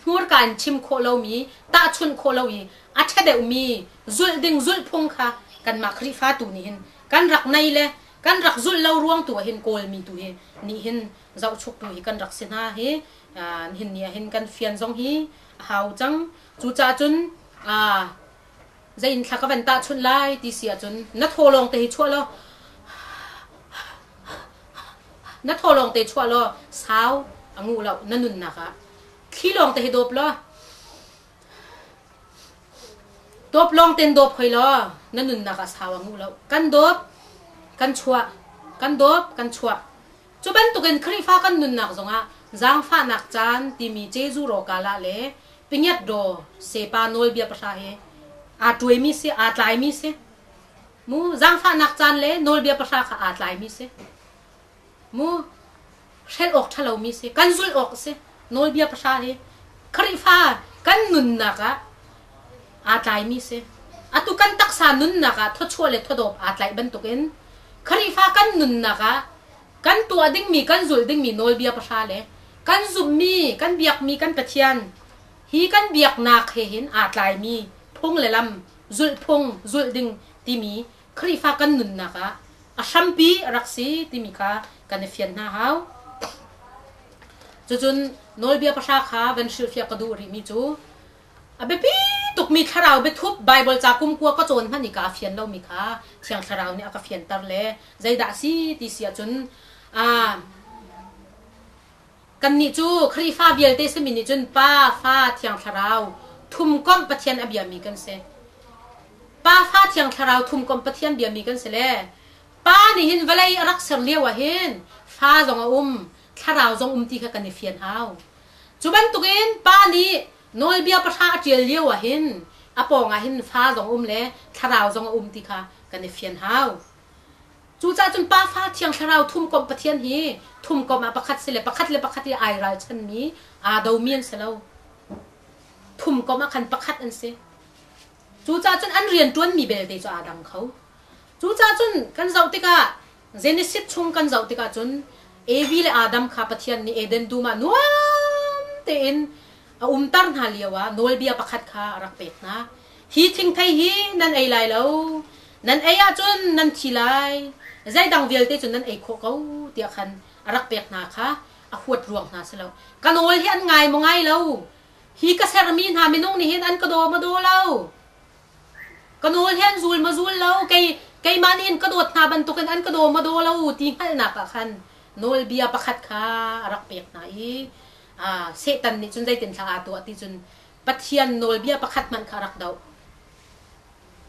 hmurka in chim khawh lomi tahchunh khawh lo i a ṭha deuhmi zulh ding zulhphung kha kanmah Khrihfa tu nih hin kan rak nei le kan rak zulh lo ruang tu ah hin Kawlmi tu hi nih hin zohchuk tu hi kan rak si hna hi nihin ni ah hin kan fian zong hi a hau cang. Cucaah cun zei in thla ka van tahchunh lai ti si ahcun na thaw lawng te hi chuah law na thaw lawng te chuah law sau a nguh lo na nunnak ah thli lawng te hi dawp law dawp lawng ten dawp hoi law na nunnak ah sau a nguh lo kan dawp kan chuah kan dawp kan chuah Cu bantukin Khrihfa kan nunnak zongah zaangfahnak caan timi Jesuh rawkal ah le pingiat daw sepa nawlbia pahra he aa ṭuaimi si, aa tlaimi si. Mu zaangfahnak caan le nawlbia pahra kha aa tlaimi si. Mu hrelh awk ṭhalomi si, kan zulh awk a si. Nawlbia pahra hi Khrihfa kan nunnak ah aa tlaimi si. Atu kan taksa nunnak ah thawchuah le thawdawp aa tlaih bantukin Khrihfa kan nunnak ah kan tuah dingmi kan zulh dingmi nawlbia pahra le kan zumhmi kan biakmi kan Pathian hi kan biaknak he hin aa tlaimi phung le lam zulhphung zulh ding timi Khrihfa kan nunnak ah a hrampi a rak si timi kha kan i fian hna hau. Cucun nawlbia pahra kha van hrilhfiah ka duh rihmi cu A biapi tukmi thlarau biathup Baibal ca kumkua ka cawn hmanh i kaa fian lomi kha Thiang Thlarau nih a ka fianter le zeidah a si ti si ahcun. Kannih cu Khrihfa vialte simi nih cun Pa, Fa, Thiang Thlarau thumkomh Pathian a biami kan si. Pa, Fa, Thiang Thlarau thumkomh Pathian biami kan si le Pa nih hin vawlei a rak ser lio ah hin Fa zong a um, Thlarau zong um ti kha kan i fian hau. Cu bantukin Pa nih nawlbia pahra a ṭial lio ah hin a pawng ah hin Fa zong um le Thlarau zong a um ti kha kan i fian hau. Cucaah cun Pa, Fa, Thiang Thlarau thumkomh Pathian hi thumkomh ah pakhat si le pakhat le pakhat i ai ralchanmi aa domi an si lo. Thumkomh ah khan pakhat an si. Cucaah cun an rianṭuanmi belte cu aa dang kho. Cucaah cun kan zoh tikah Genesis chung kan zoh tikah cun Evi le Adam kha Pathian nih Eden dum ah nuam tein a umter hna lio ah nawlbia pakhat kha a rak pek hna. Hi thingthei hi nan ei lai lo, nan ei ahcun nan thi lai, zeidang vialte cu nan ei khawh ko tiah khan a rak pek hna kha a huat ruang hna si lo. Ka nawl hi an ngai maw ngai lo? Hi ka sermi hna minung nih hin an ka daw maw daw lo? Ka nawl hi an zul maw zul lo? Kei keimah nih hin ka dawt hna bantukin an ka daw maw daw lo ti hngalhnak ah khan nawlbia pakhat kha a rak pek hna i Satan nih cun zeitin thla aa tuah ti cun Pathian nawlbia pakhat hmanh kha a rak doh.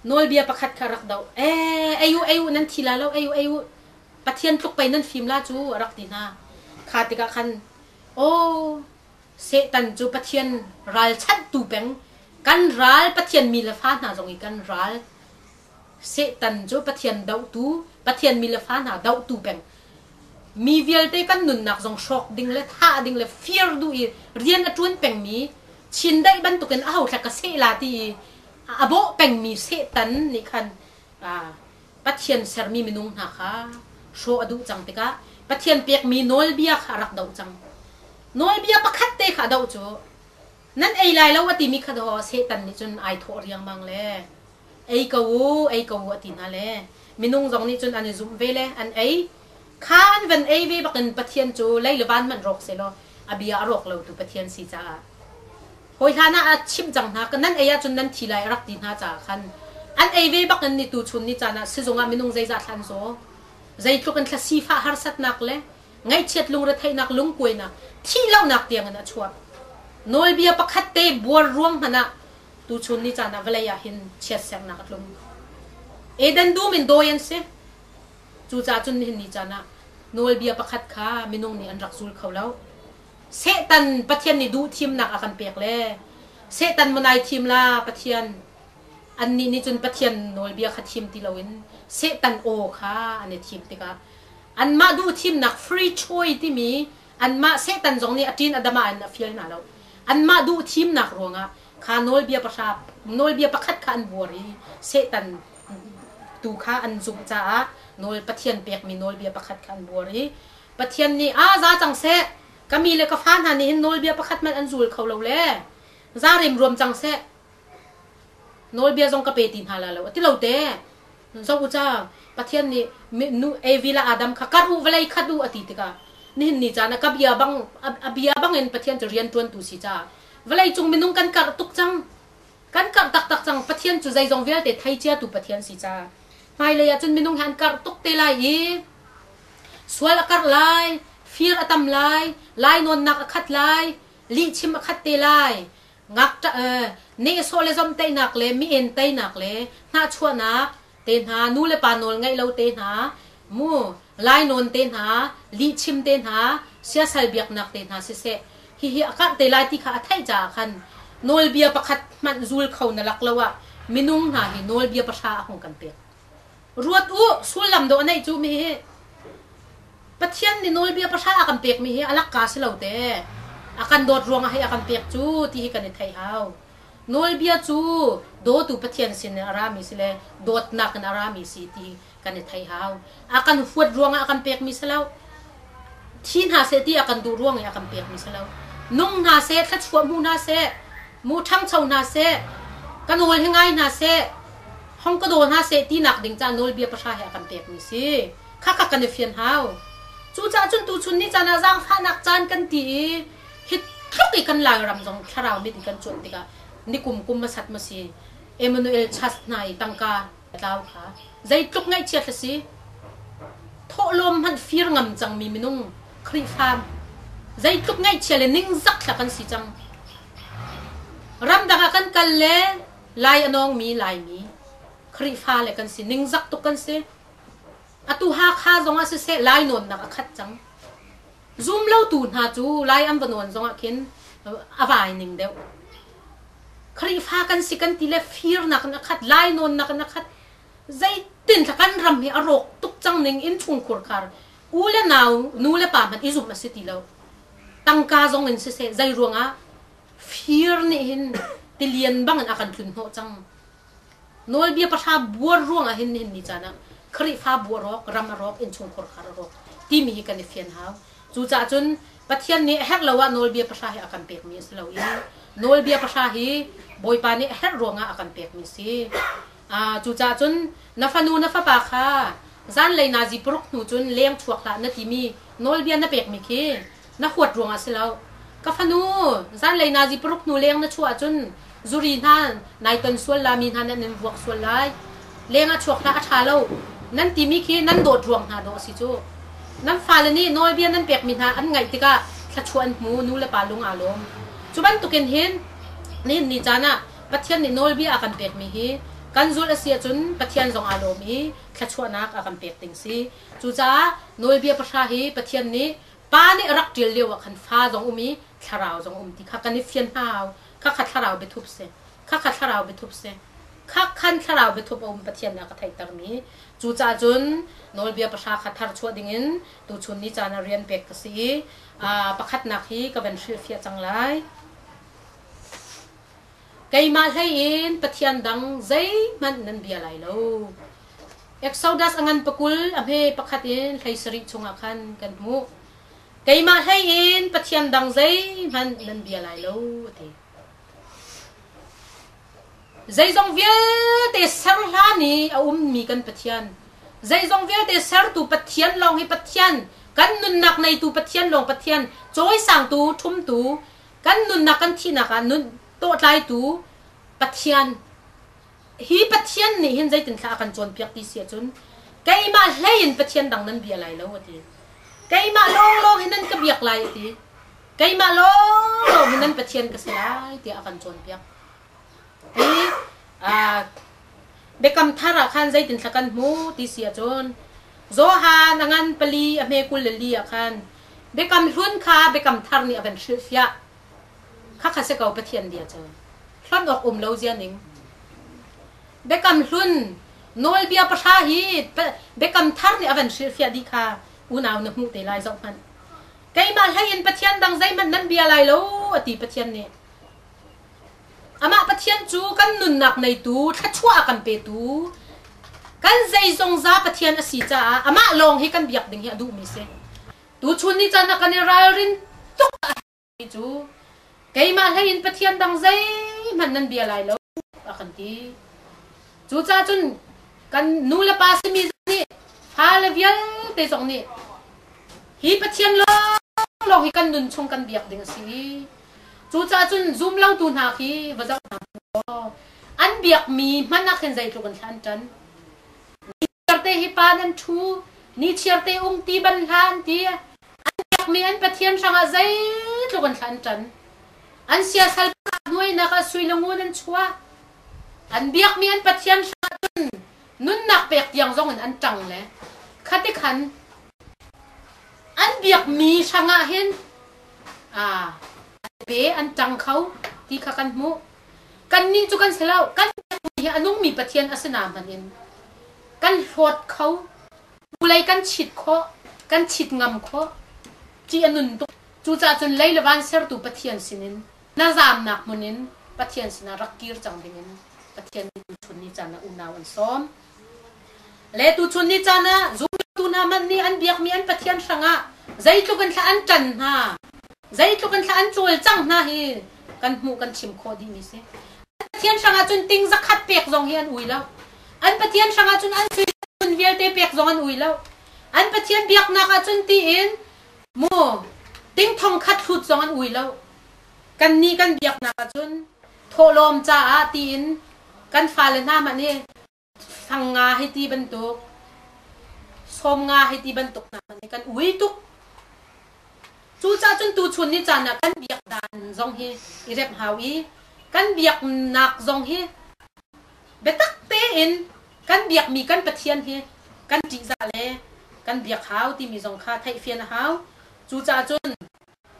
Nawlbia pakhat kha a rak doh. Ee, ei u, ei u, nan thi la lo, ei u, ei u. Pathian tluk pei nan fim la cu a rak ti hna. Kha tikah khan, aw, Satan cu Pathian ralchanhtu peng, kan ral Pathian mi le fa hna zong i kan ral. Satan cu Pathian dohtu, Pathian mi le fa hna dohtu peng. Mi vialte kan nunnak zong hrawk ding le thah ding le fir duh i rian a ṭuan pengmi chindaih bantukin aho hlek ka seh la ti i a bawh pengmi Satan nih khan Pathian sermi minung hna kha hrawh a duh cang tikah Pathian pekmi nawlbia kha a rak doh cang. Nawlbia pakhat te kha a doh cu nan ei lai lo a timi kha daw Satan nih cun ai thawh riangmang le ei ko u, ei ko u a ti hna le minung zong nih cun an i zumh ve le an ei. Kha an van ei ve bakin Pathian cu lei le van hmanh rawk sehlaw a bia a rawk lotu Pathian si caah hawi hlan ah a chimh cang hna nan ei ahcun nan thi lai a rak ti hna caah khan an ei ve bakin ni tuchun ni caan ah sizung ah minung zeizah thla an zaw zeitluk in thla sifah harsatnak le ngaihchiat lungretheihnak lungkuainak thih lonak tiangin a chuah nawlbia pakhat te buar ruang hmanh ah tuchun ni caan ah vawlei ah hin chiatsernak a tlung Eden dum in dawi an si Cucaah cun nihin ni caan ah nawlbia pakhat kha minung nih an rak zul kho lo. Satan Pathian nih duh thimnak a kan pek le Satan maw nai thim la Pathian annih nih cun Pathian nawlbia kha thim ti loin Satan aw kha an i thim tikah anmah duh thimnak free choice timi anmah Satan zong nih a ṭin a dam ah in a fial hna lo. Anmah duh thimnak ruangah kha nawlbia pahra nawlbia pakhat kha an buar i Satan tu kha an zumh caah nawl Pathian pekmi nawlbia pakhat kha an buar i Pathian nih a za cang seh ka mi le ka fa hna nih hin nawlbia pakhat hmanh an zul kho lo le za remruam cang seh nawlbia zong ka pe ti hna la lo a ti lo te zoh u ca Pathian nih nu Evi le Adam kha kar u vawlei khat u a ti tikah nihin ni caan ah ka bia bang a bia bang in Pathian cu rian ṭuantu si caah vawlei cung minung kan karh tuk cang Kan karh taktak cang. Pathian cu zeizong vialte thei ciatu Pathian si caah hmailei ah cun minung hi an karh tuk te lai i sual a karh lai, fir a tam lai, lainawnnak a khat lai, lihchim a khat te lai, ngakṭah nehsawh le zomhtaihnak le mi entainak le hnahchuahnak te hna, nu le pa nawl ngaih lo te hna, mu lainawn te hna, lihchim te hna, siasal biaknak te hna siseh, hihi a karh te lai ti kha a theih caah khan nawlbia pakhat hmanh zul kho na lak lo ah minung hna hi nawlbia pahra a hung kan pek. Ruat u, sullam dawh a neih cu mi hi Pathian nih nawlbia pahra a kan pekmi hi a lakka si lo te. A kan dawt ruangah hei a kan pek cu ti hi kan i theih hau. Nawlbia cu dawtu Pathian sin in a rami si le dawtnak in a rami si ti kan i theih hau. A kan huat ruangah a kan pekmi si lo. Thi hna seh ti a kan duh ruang i a kan pekmi si lo. Nung hna seh, thluachuah hmu hna seh, mu ṭhangcho hna seh, ka nawl hi ngai hna seh, hong ka daw hna seh tinak ding caah nawlbia pahra hi a kan pekmi si. Khakha kan i fian hau. Cucaah cun tuchun ni caan ah zaangfahnak caan kan ti i hi tluk i kan Lairam zong thlarau mit in kan cuanh tikah nikum kum hmasat maw si Emmanuel Church hna i tangka tlau kha zeitluk ngaihchiat a si. Thawhlawm hmanh fir ngam cangmi minung Khrihfa. Zeitluk ngaihchia le ningzak thla kan si cang. Ramdang ah kan kal le Lai a nawngmi Laimi Khrihfa le kan si ningzak tuk kan si. Atu Hakha zong ah siseh Lai nawnnak a khat cang. Zum lotu hna cu Lai an va nawn zong ah khin a vai ning deuh. Khrihfa kan si kan ti le firnak in a khat, Lai nawnnak in a khat. Zeitin thla kan ram hi a rawk tuk cang ning in chungkhur khar u le nau nu le pa hmanh i zumh a si ti lo. Tangka zong in siseh zei ruangah fir nih hin tilian bang in a kan tlun hnawh cang. Nawlbia pahra buar ruangah hin nihin ni caan ah Khrihfa bu a rawk, ram a rawk, innchungkhur khar a rawk timi hi kan i fian hau. Cucaah cun Pathian nih a herh lo ah nawlbia pahra hi a kan pekmi a si lo i nawlbia pahra hi Bawipa nih a herh ruangah a kan pekmi a si. Cucaah cun na fanu na fapa kha zanlei nazi paruk hnu cun leng chuak hlah na timi nawlbia na pekmi khi na huat ruangah si lo. Ka fanu, zanlei nazi paruk hnu leng na chuah ahcun zuri hna nai ton sual la mi hna nan in vuak sual lai. Leng ah chuak hlah a ṭha lo. Nan timi khi nan dawt ruang hna dawh a si cu. Nan fale nih nawlbia nan pekmi hna an ngaih tikah thluachuah an hmu, nu le pa lung aa lawm. Cu bantukin hin nihin ni caan ah Pathian nih nawlbia a kan pekmi hi kan zulh a si ahcun Pathian zong aa lawm i thluachuahnak a kan pek ding si. Cucaah nawlbia pahra hi Pathian nih Pa nih a rak ṭial lio ah khan fa zong um i thlarau zong um ti kha kan i fian hna hau. Khakha thlarau biathup si. Khakha thlarau biathup si. Khakhan thlarau biathup a um Pathian nih a ka theihtermi. Cucaah cun nawlbia pahra kha thar chuah dingin tuchun ni caan ah rian pek ka si i pakhatnak hi ka van hrilhfiah cang lai. Keimah hlei in Pathian dang zeihmanh nan bia lai lo. Exodus a ngan pakul a hme pakhat in hlei sarih chungah khan kan hmuh. Keimah hlei in Pathian dang zeihmanh nan bia lai lo a ti. Zeizong vialte ser hlan i a ummi kan Pathian, zeizong vialte sertu Pathian lawng hi Pathian, kan nunnak neitu Pathian lawng Pathian, cawisangtu, ṭhumtu, kan nunnak kan thihnak ah nun tawhtlaitu Pathian Hi Pathian nih hin zeitinthla a kan cawnpiak ti si ahcun keimah hlei in Pathian dang nan bia lai lo a ti. Keimah lawnglawng hi nan ka biak lai a ti. Keimah lawnglawng hi nan Pathian ka si lai tiah a kan cawnpiak. Hi Biakam Thar ah khan zeitinthla kan hmu ti si ahcun Johan a ngan pali a hme 24 ah khan Biakam Hlun kha Biakam Thar nih a van hrilhfiah. Khakha si ko Pathian bia cu. Hlonh awk um lo zia ning. Biakam hlun nawlbia pahra hi biakam thar nih a van hrilhfiah dih kha unau na hmuh te lai zoh hmanh. Keimah hlei in Pathian dang zeihmanh nan bia lai lo a ti Pathian nih. Amah Pathian cu kan nunnak neitu, thluachuah a kan petu, kan zeizongza Pathian a si caah amah lawng hi kan biak ding hi a duhmi si. Tuchun ni caan ah kan i ralrin tuk cu keimah hlei in Pathian dang zeihmanh nan bia lai lo a kan ti. Cucaah cun kan nu le pa simi nih fale vialte zong nih hi Pathian lawnglawng hi kan nun chung kan biak ding a si. Cucaah cun zum lotu hna khi va zoh hna law an biakmi hmanh ah khin zeitluk in thla an ṭan. Te hi pa nan ṭhu, nichiar te ung ti ban hlah an ti. An biakmi an Pathian hrangah zeitluk an thla an ṭan. An siasal hnuainak ah sui le ngun an chuah. An biakmi an Pathian hrangah cun nunnak pek tiang zong in an ṭang le khati khan an biakmi hrangah hin an pe an ṭang kho ti kha kan hmuh. Kannih cu kan si lo. Kan biakmi hi a nungmi Pathian a si na hmanh in kan hlawt kho. Vulei kan chit khawh, kan chit ngam khawh. Ṭih a nun tuk. Cucaah cun lei le van sertu Pathian sinin na zaamnak hmun in Pathian sinah rak kir cang dingin Pathian nih tuchun ni caan ah unau an sawm. Le tuchun ni caan ah zumtu hna hmanh nih an biakmi an Pathian hrangah zeitluk in thla an ṭan hna, zeitluk in thla an cawlcang hna hi kan hmuh kan chim khawh dihmi si. An Pathian hrangah cun ting zakhat pek zong hi an ui lo. An Pathian hrangah cun an sui vialte pek zong an ui lo. An Pathian biaknak ah cun tiin mu ting thong khat hlut zong an ui lo. Kannih kan biaknak ah cun thawhlawm caah tiin kan fale hna hmanh hi fang nga hei ti bantuk, sawm nga hei ti bantuk hna hmanh hi kan ui tuk. Cucaah cun tuchun ni caan ah kan biak dan zong hi i remh hau i kan biaknak zong hi biatak tein kan biakmi kan Pathian hi kan ṭihzah le kan biak hau timi zong kha theihfian a hau. Cucaah cun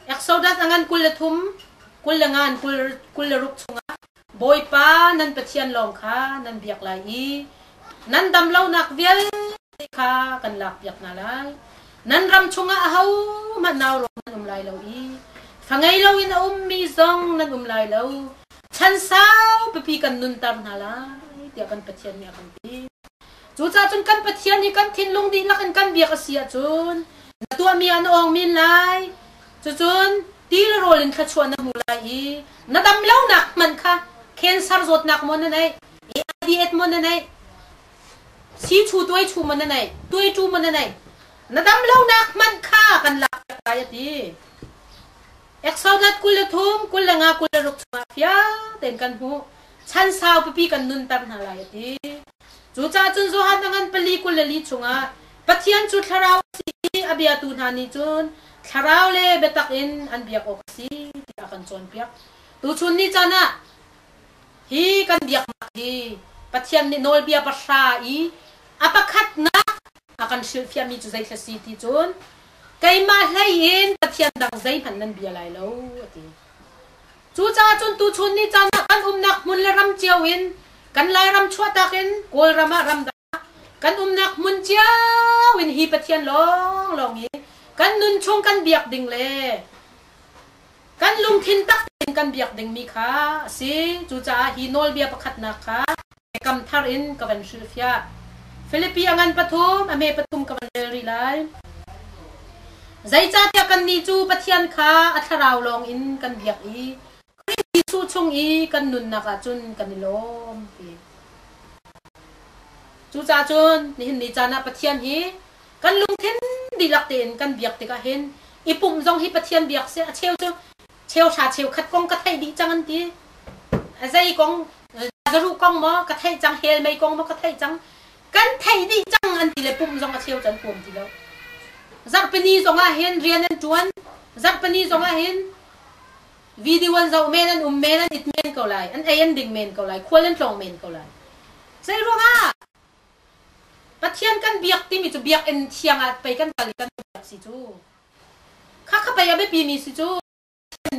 Exodus a ngan 23, 25 26 chungah Bawipa nan Pathian lawng kha nan biak lai i nan damlonak vialte kha kan lakpiak hna lai. Nan ram chungah ahohmanh nau rawk nan um lai lo i fa ngei loin a ummi zong nan um lai lo. Chan sau pipi kan nunter hna lai tiah kan Pathian nih a kan ti. Cucaah cun kan Pathian hi kan thinlung dihlak in kan biak a si ahcun na tuahmi ah na awng men lai. Cucun ti le rawl in thluachuah na hmu lai i na dam lonak hmanh kha cancer zawtnak maw na neih, AIDS maw na neih, si chu tuai chu maw na neih, tuai tu maw na neih, na dam lonak hmanh kha kan lak piak lai a ti. Exodus 23, 25, 26 chungah fiang tein kan hmuh. Chan sau pipi kan nunter hna lai a ti. Cucaah cun Johan a ngan pali 24 chungah Pathian cu thlarau a si i a biatu hna nih cun thlarau le biatak in an biak awk a si tiah a kan cawnpiak. Tuchun ni caan ah hi kan biaknak hi Pathian nih nawlbia pahra i a pakhatnak a kan hrilhfiahmi cu zeithla si ti cun keimah hlei in Pathian dang zeihmanh nan bia lai lo a ti. Cucaah cun tuchun ni caan ah kan umnak hmun le ram cio in kan Lairam chuahtak in Kawlram ah ramdang ah kan umnak hmun cio in hi Pathian lawnglawng hi kan nun chung kan biak ding le kan lungthin tak tein kan biak dingmi kha a si. Cucaah hi nawlbia pakhatnak kha biakam thar in ka van hrilhfiah. Filipi a ngan pathum, a hme pathum ka van rel rih lai. Zeicahtiah kannih cu Pathian kha a thlarau lawng in kan biak i Khrih Jesuh chung i kan nunnak ah cun kan i lawm ti. Cucaah cun nihin ni caan ah Pathian hi kan lungthin dihlak tein kan biak tikah hin i pumh zong hi Pathian biak seh a cheu cu cheu hra cheu khat kong ka theih dih cang an ti. A zei kong Zaruh kong maw ka theih cang hell mei kong maw ka theih cang kan theih dih cang an ti le pumh zong a cheu cu an huam ti lo. Zarhpini zong ah hin rian an ṭuan zarhpini zong ah hin video an zoh men an um men an it men ko lai an ei an ding men ko lai khual an tlawng men ko lai. Zei ruangah Pathian kan biak timi cu biakinn thiang ah pei kan kal i kan biak si cu. Kha kha pei a biapi mi si cu.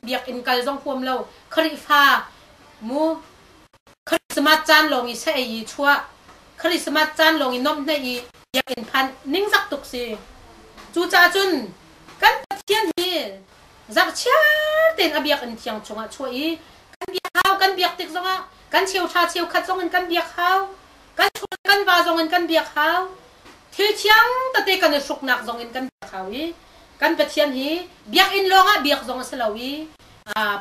Biakinn kal zong huam lo Khrihfa mu Christmas caan lawng i sa ei i chuah Christmas caan lawng i nomhneih i biakinn phanh ningzak tuk si. Cucaah cun kan Pathian hi zarhchiar tein a biakinn thiang chungah chuah i kan biak hau kan biak tik zongah kan cheuhra cheukhat zong in kan biak hau kan chul kan va zong in kan biak hau thil thiang tete kan i hruknak zong in kan biak hau i kan Pathian hi biakinn lawng ah biak zong a si lo i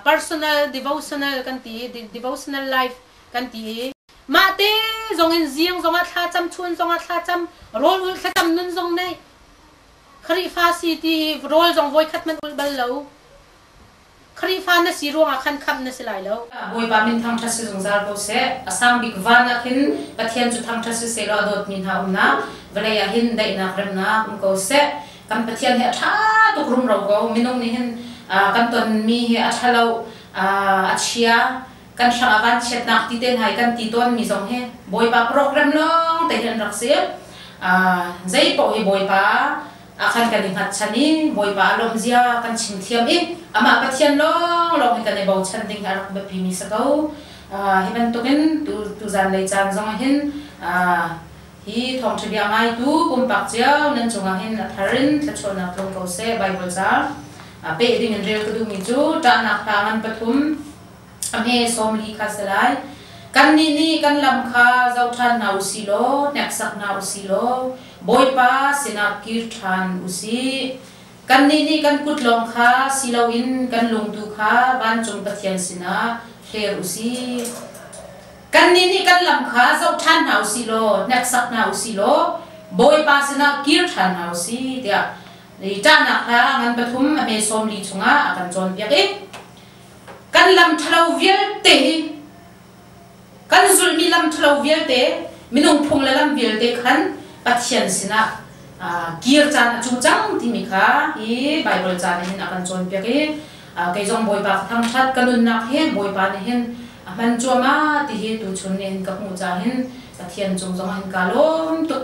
personal devotional kan ti devotional life kan ti i mah te zong in zing zong ah thlacam chun zong ah thlacam rawl ul thlacam nun zong nei Khrihfa si ti rawl zong voikhat hmanh ul bal lo Khrihfa na si ruangah khan khamh na si lai lo. Bawipa min thangṭhat si zungzal ko seh. A sang bik van ah khin Pathian cu thangṭhat si sehlaw a dawtmi hna umnak vawlei ah hin daihnak remnak um ko seh. Kan Pathian hi a ṭha tuk rumro ko. Minung nih hin kan tonmi hi a ṭhalo, a chia, kan hrangah vanchiatnak ti te hna i kan ti tawnmi zong hi Bawipa program lawng te hi an rak si. Zei paoh hi Bawipa ah khan kan i hngatchan i Bawipa a lawmzia kan chim thiam i amah Pathian lawnglawng hi kan i bochan ding hi a rak biapimi si ko. Hi bantukin tuzan lei caan zong hin hi thawngṭha bia ngaitu pumpak cio nan cungah hin a thar in thluachuahnak tlung ko seh. Baibal ca peh ding in rel ka duhmi cu ṭahnak hla ngan pathum a hme 40 kha si lai. Kannih nih kan lam kha zoh ṭhan hna u sih law hneksak hna u sih law Bawipa sinah kir ṭhan u sih. Kannih nih kan kut lawng kha si loin kan lung tu kha vancung Pathian sinah hler u sih. Kannih nih kan lam kha zoh ṭhan hna u sih law hneksak hna u sih law Bawipa sinah kir ṭhan hna u sih tiah ṭahnak hla ngan pathum a hme 40 chungah a kan cawnpiak i kan lam ṭhalo vialte hi kan zulhmi lam ṭhalo vialte minung phung le lam vialte khan Pathian sinah Kir caan a cu cang timi kha hi Baibal ca nih hin a kan cawnpiak i kei zong Bawipa ka thangṭhat ka nunnak hi Bawipa nih hin a hman cuahmah ti hi tuchun nih hin ka hmuh ca hin Pathian cung zong hin kaa lawm tuk.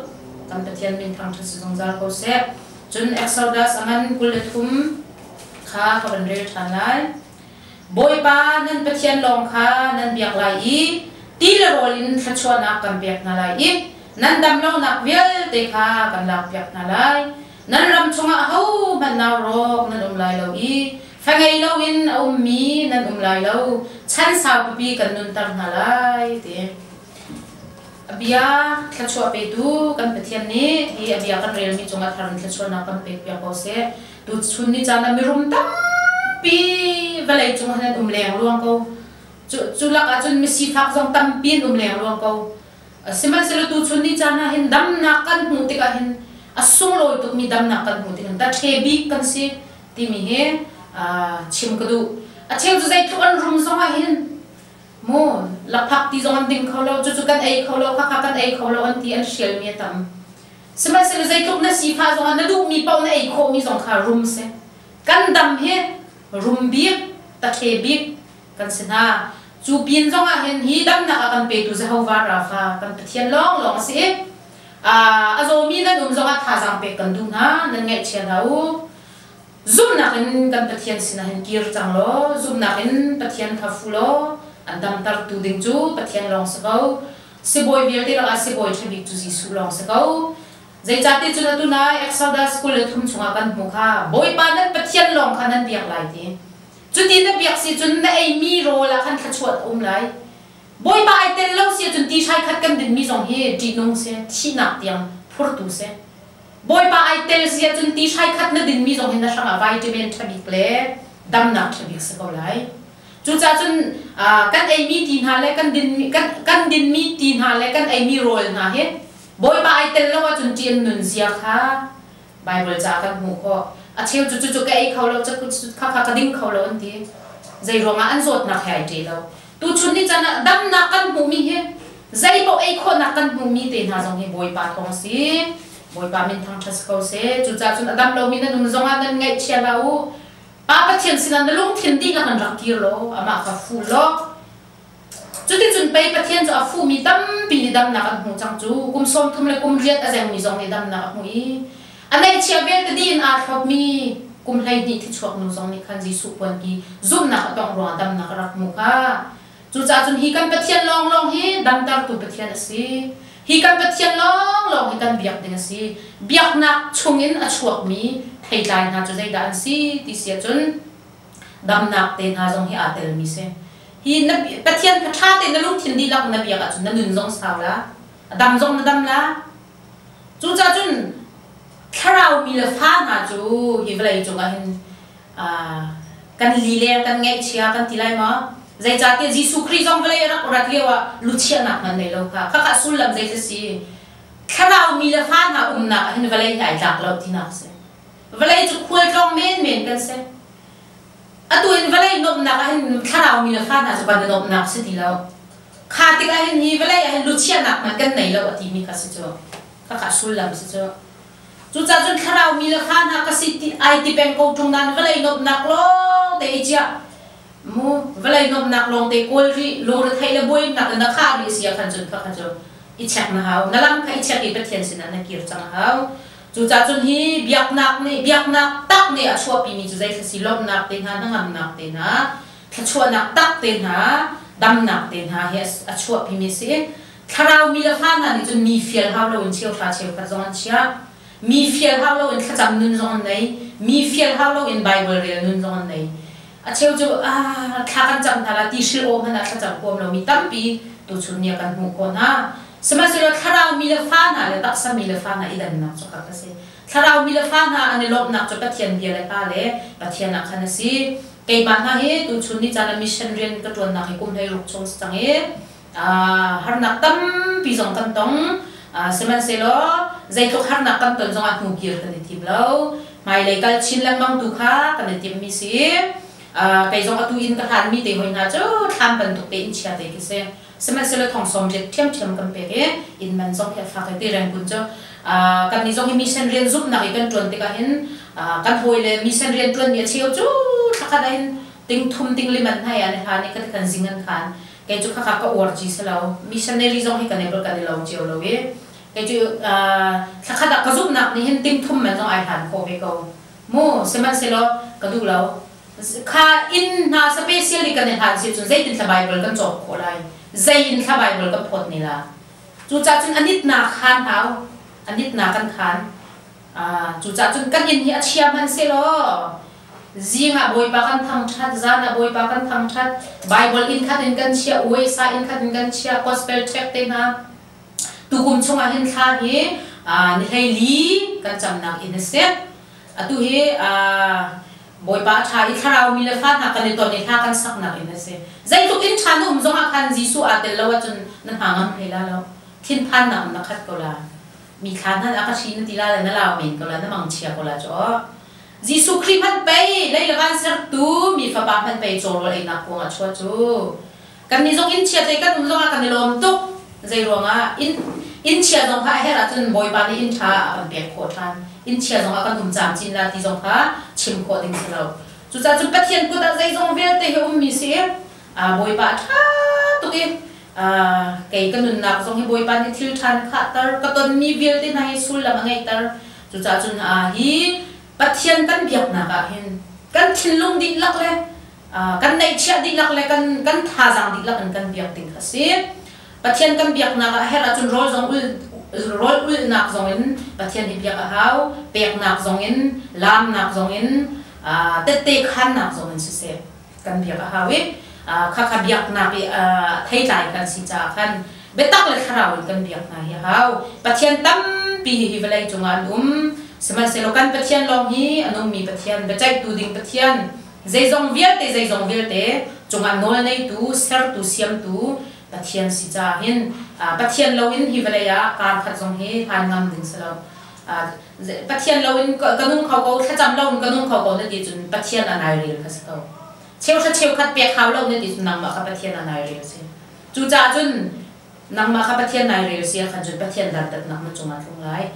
Kan Pathian min thangṭhat si zungzal ko seh. Cun Exodus a ngan 23 kha ka van rel ṭhan lai. Bawipa nan Pathian lawng kha nan biak lai i ti le rawl in thluachuahnak kan pek hna lai i nan damlonak vialte kha kan lakpiak hna lai. Nan ram chungah ahohmanh nau rawk nan um lai lo i fa ngei loin a ummi nan um lai lo. Chan saupipi kan nunter hna lai ti. A bia thluachuah petu kan Pathian nih hi a bia kan relmi cungah thar in thluachuahnak kan pekpiak ko seh. Tuchun ni caan ah mirum tampi vawlei cung ah nan um lengluang ko. Cu, cu lak ah cun misifak zong tampi an um lengluang ko. Sihmanhsehlaw tuchun ni caan ah hin damnak kan hmuh tikah hin a sunglawi tukmi damnak kan hmuh tikah taṭhe bik kan si timi hi chim ka duh. A cheu cu zeitluk an rum zong ah hin mu lakphak ti zong an ding kho lo, cucu kan ei kho lo, khakha kan ei kho lo an ti an hrialmi a tam. Sihmanhsehlaw zeitluk na sifah zongah na duhmi paoh na ei khawhmi zong kha rum si. Kan dam hi rum bik, taṭhe bik kan si hna. Cu pin zongah hin hi damnak a kan petu Jehovah Rafa kan Pathian lawnglawng a si i a zawmi nan um zongah thazaang pek kan duh hna, nan ngaihchia hlah u. Zumhnak in kan Pathian sinah hin kir cang law, zumhnak in Pathian kha fu law, an damtertu ding cu Pathian lawng si ko. Sibawi vialte lakah sibawi ṭha bik cu Jesuh lawng si ko. Zeicahtiah cun atu nai Exodus 23 chungah kan hmuh kha Bawipa nan Pathian lawng kha nan biak lai ti. Cuti na biak si cun na eimi rawl ah khan thluachuah a um lai. Bawipa ai tel lo si ahcun ti hrai khat kan dinmi zong hi ṭihnung si, thihnak tiang phurtu si. Bawipa ai tel si ahcun ti hrai khat na dinmi zong hi na hrangah vitamin ṭha bik le damnak ṭha bik si ko lai. Cucaah cun kan eimi ti hna le kan dinmi kan, kan dinmi ti hna le kan eimi rawl hna hi Bawipa ai tel lo ahcun ṭih an nun zia kha Baibal ca kan hmuh khawh. A cheu cu cucu ka ei kho lo, kha kha ka ding kho lo an ti. Zei ruangah an zawtnak he ai ṭe lo. Tuchun ni caan ah damnak kan hmuhmi hi zei paoh ei khawhnak kan hmuhmi te hna zong hi Bawipa thawng a si. Bawipa min thangṭhat si ko seh. Cucaah cun a dam lomi nan um zongah nan ngaihchia hlah u. Pa Pathian sinah na lungthin dihlak in rak kir law amah kha fuh law cuticun pei Pathian cu a fuhmi tampi nih damnak an hmuh cang cu kum 30 le kum riat a zengmi zong nih damnak a hmuh i a neihchia vialte dih in aa thlopmi kum 12 thichuak nu zong nih khan Jesuh puanpi zumhnak a tongh ruangah damnak a rak hmuh kha. Cucaah cun hi kan Pathian lawnglawng hi damtertu Pathian a si. Hi kan Pathian lawnglawng hi kan biak ding a si. Biaknak chungin a chuakmi theitlai hna cu zeidah an si ti si ahcun damnak te hna zong hi aa telmi si. Hi na Pathian kha ṭha tein na lungthin dihlak na biak ahcun na nun zong sau la, a dam zong na dam la. Cucaah cun thlarau mi le fa hna cu hi vawlei cungah hin kan lileng kan ngaihchia kan ti lai maw? Zeicahtiah Jesuh Khrih zong vawlei a rak rat lio ah luchiahnak hmanh nei lo kha. Khakha sullam zei si? Thlarau mi le fa hna umnak ah hin vawlei hi ai tlak lo tinak si. Vawlei cu khualtlawng menmen kan si. Atu in vawlei nuamhnak ah hin thlarau mi le fa hna cu kan i nuamhnak si ti lo. Kha tikah hin hi vawlei ah hin luchiahnak hmanh kan nei lo a timi kha si cu. Khakha sullam si cu. Cucaah cun thlarau mi le fa hna ka si ti ai ti peng ko ṭung nain vawlei nuamhnak lawng te i ciah mu vawlei nuamhnak lawng te kawl rih lungretheih le buainak in na khah rih si ah khan cun kha kha cu i check na hau na lam kha i check i Pathian sinah na kir cang a hau. Cucaah cun hi biaknak nih biaknak tak nih a chuahpimi cu zei si lawmhnak te hna hnangamnak te hna thluachuahnak tak te hna damnak te hna hi a chuahpimi a si. Thlarau mi le fa hna nih cun mi fial hau loin cheuhra cheukhat zong an chiah. Mi fial hau loin thlacam nun zong an nei. Mi fial hau loin Baibal rel nun zong an nei. A cheu cu ah thla kan cam hna la ti hril aw hmanh ah thlacam huam lomi tampi tuchun ni ah kan hmuh khawh hna. Sihmanhsehlaw thlarau mi le fa hna le taksa mi le fa hna i dannak cu khat a si. Thlarau mi le fa hna an i lawmhnak cu Pathian bia le hla le Pathian ah khan a si. Keimah hna hi tuchun ni caan ah mission rian ka ṭuannak hi kum 16 chung si cang i Harnak tampi zong kan tong. Sihmanhsehlaw zeitluk harnak kan ton zongah hnukir kan i tim lo. Hmailei kal chin lengmang tu kha kan i timmi si. Kei zong atu inn ka hlanmi te hoi hna cu thlam bantuk te inn chia te khi si. Sihmanhsehlaw thong sawm riat ṭhiamṭhiam kan pek i inn man zong hi a fak i ti rengkun cu kannih zong hi mission rian zumhnak i kan ṭuan tikah hin kan hawile mission rian ṭuanmi a cheu cu thlakhat ah hin ting thum ting liman hna i an i hlan i khati khan zing an khan. Kei cu khakha ka uar ci si lo. Missionary zong hi kan i kan i lo cio lo i kei cu thlakhat ah ka zumhnak nih hin ting thum man zong ai hlan khawh ve ko mu. Sihmanhsehlaw ka duh lo. Kha inn hna special i kan i hlan si cun zeitin thla Bible kan cawk khawh lai, zei in thla Bible kan phawt ne la? Cucaah cun anitnak khan hau, anitnak kan khan. Cucaah cun kan inn hi a chia hmanh sehlaw zing ah Bawipa kan thangṭhat, zan ah Bawipa kan thangṭhat, Bible inn khat in kan chiah, uaisa inn khat in kan chiah, gospel tract te hna. Tukum chungah hin thla hi ni 14 kan camnak inn a si. Atu hi Bawipa a ṭha i thlarau mi le fa hna kan i ton i hla kan saknak inn a si. Zeitluk inn ṭha na um zongah khan Jesuh aa tel lo ahcun na hna ngam hlei la lo. Thinphannak in na khat ko la. Mi thla hna a ka hri na ti la le na lau men ko la, na mangchia ko la cu. Jesuh Khrih hmanh pei lei le van sertu mi fapa hmanh pei cawrawl einak kuang a chuah cu. Kannih zong inn chia te kan um zongah kan i lawm tuk. Zei ruangah inn inn chia zong kha a herh ahcun Bawipa nih inn ṭha a kan pek khawh ṭhan. Inn chia zongah kan um camcin la ti zong kha chim khawh ding si lo. Cucaah cun Pathian kut ah zeizong vialte hi ummi si. Bawipa a ṭha tuk i kei ka nunnak zong hi Bawipa nih thil ṭhan khahter, ka tonmi vialte hna hi sullam a ngeihter. Cucaah cun hi Pathian kan biaknak ah hin kan thinlung dihlak le kan neihchiah dihlak le kan kan thazaang dihlak in kan biak ding kha a si. Pathian kan biaknak ah a herh ahcun rawl zong ul rawl ulhnak zong in Pathian hi biak a hau, peknak zong in, laamnak zong in, tette khannak zong in siseh kan biak a hau i khakha biaknak i theitlai kan si caah khan biatak le thlarau in kan biak hna hi a hau. Pathian tampi hi vawlei cungah an um, sihmanhsehlaw kan Pathian lawng hi a nungmi Pathian, biaceihtu ding Pathian, zeizong vialte zeizong vialte cungah nawl neitu, sertu, siamtu Pathian si caah hin Pathian loin hi vawlei ah kar khat zong hi hlan ngam ding si lo. Pathian loin ka nung kho ko, thlacam loin ka nung kho ko na ti cun Pathian a nai rel kha si ko. Cheuhra cheukhat pek hau lo na ti cun nangmah kha Pathian a nai rel si. Cucaah cun nangmah kha Pathian nai rel si ahkhan cun Pathian dantatnak na cungah tlung lai.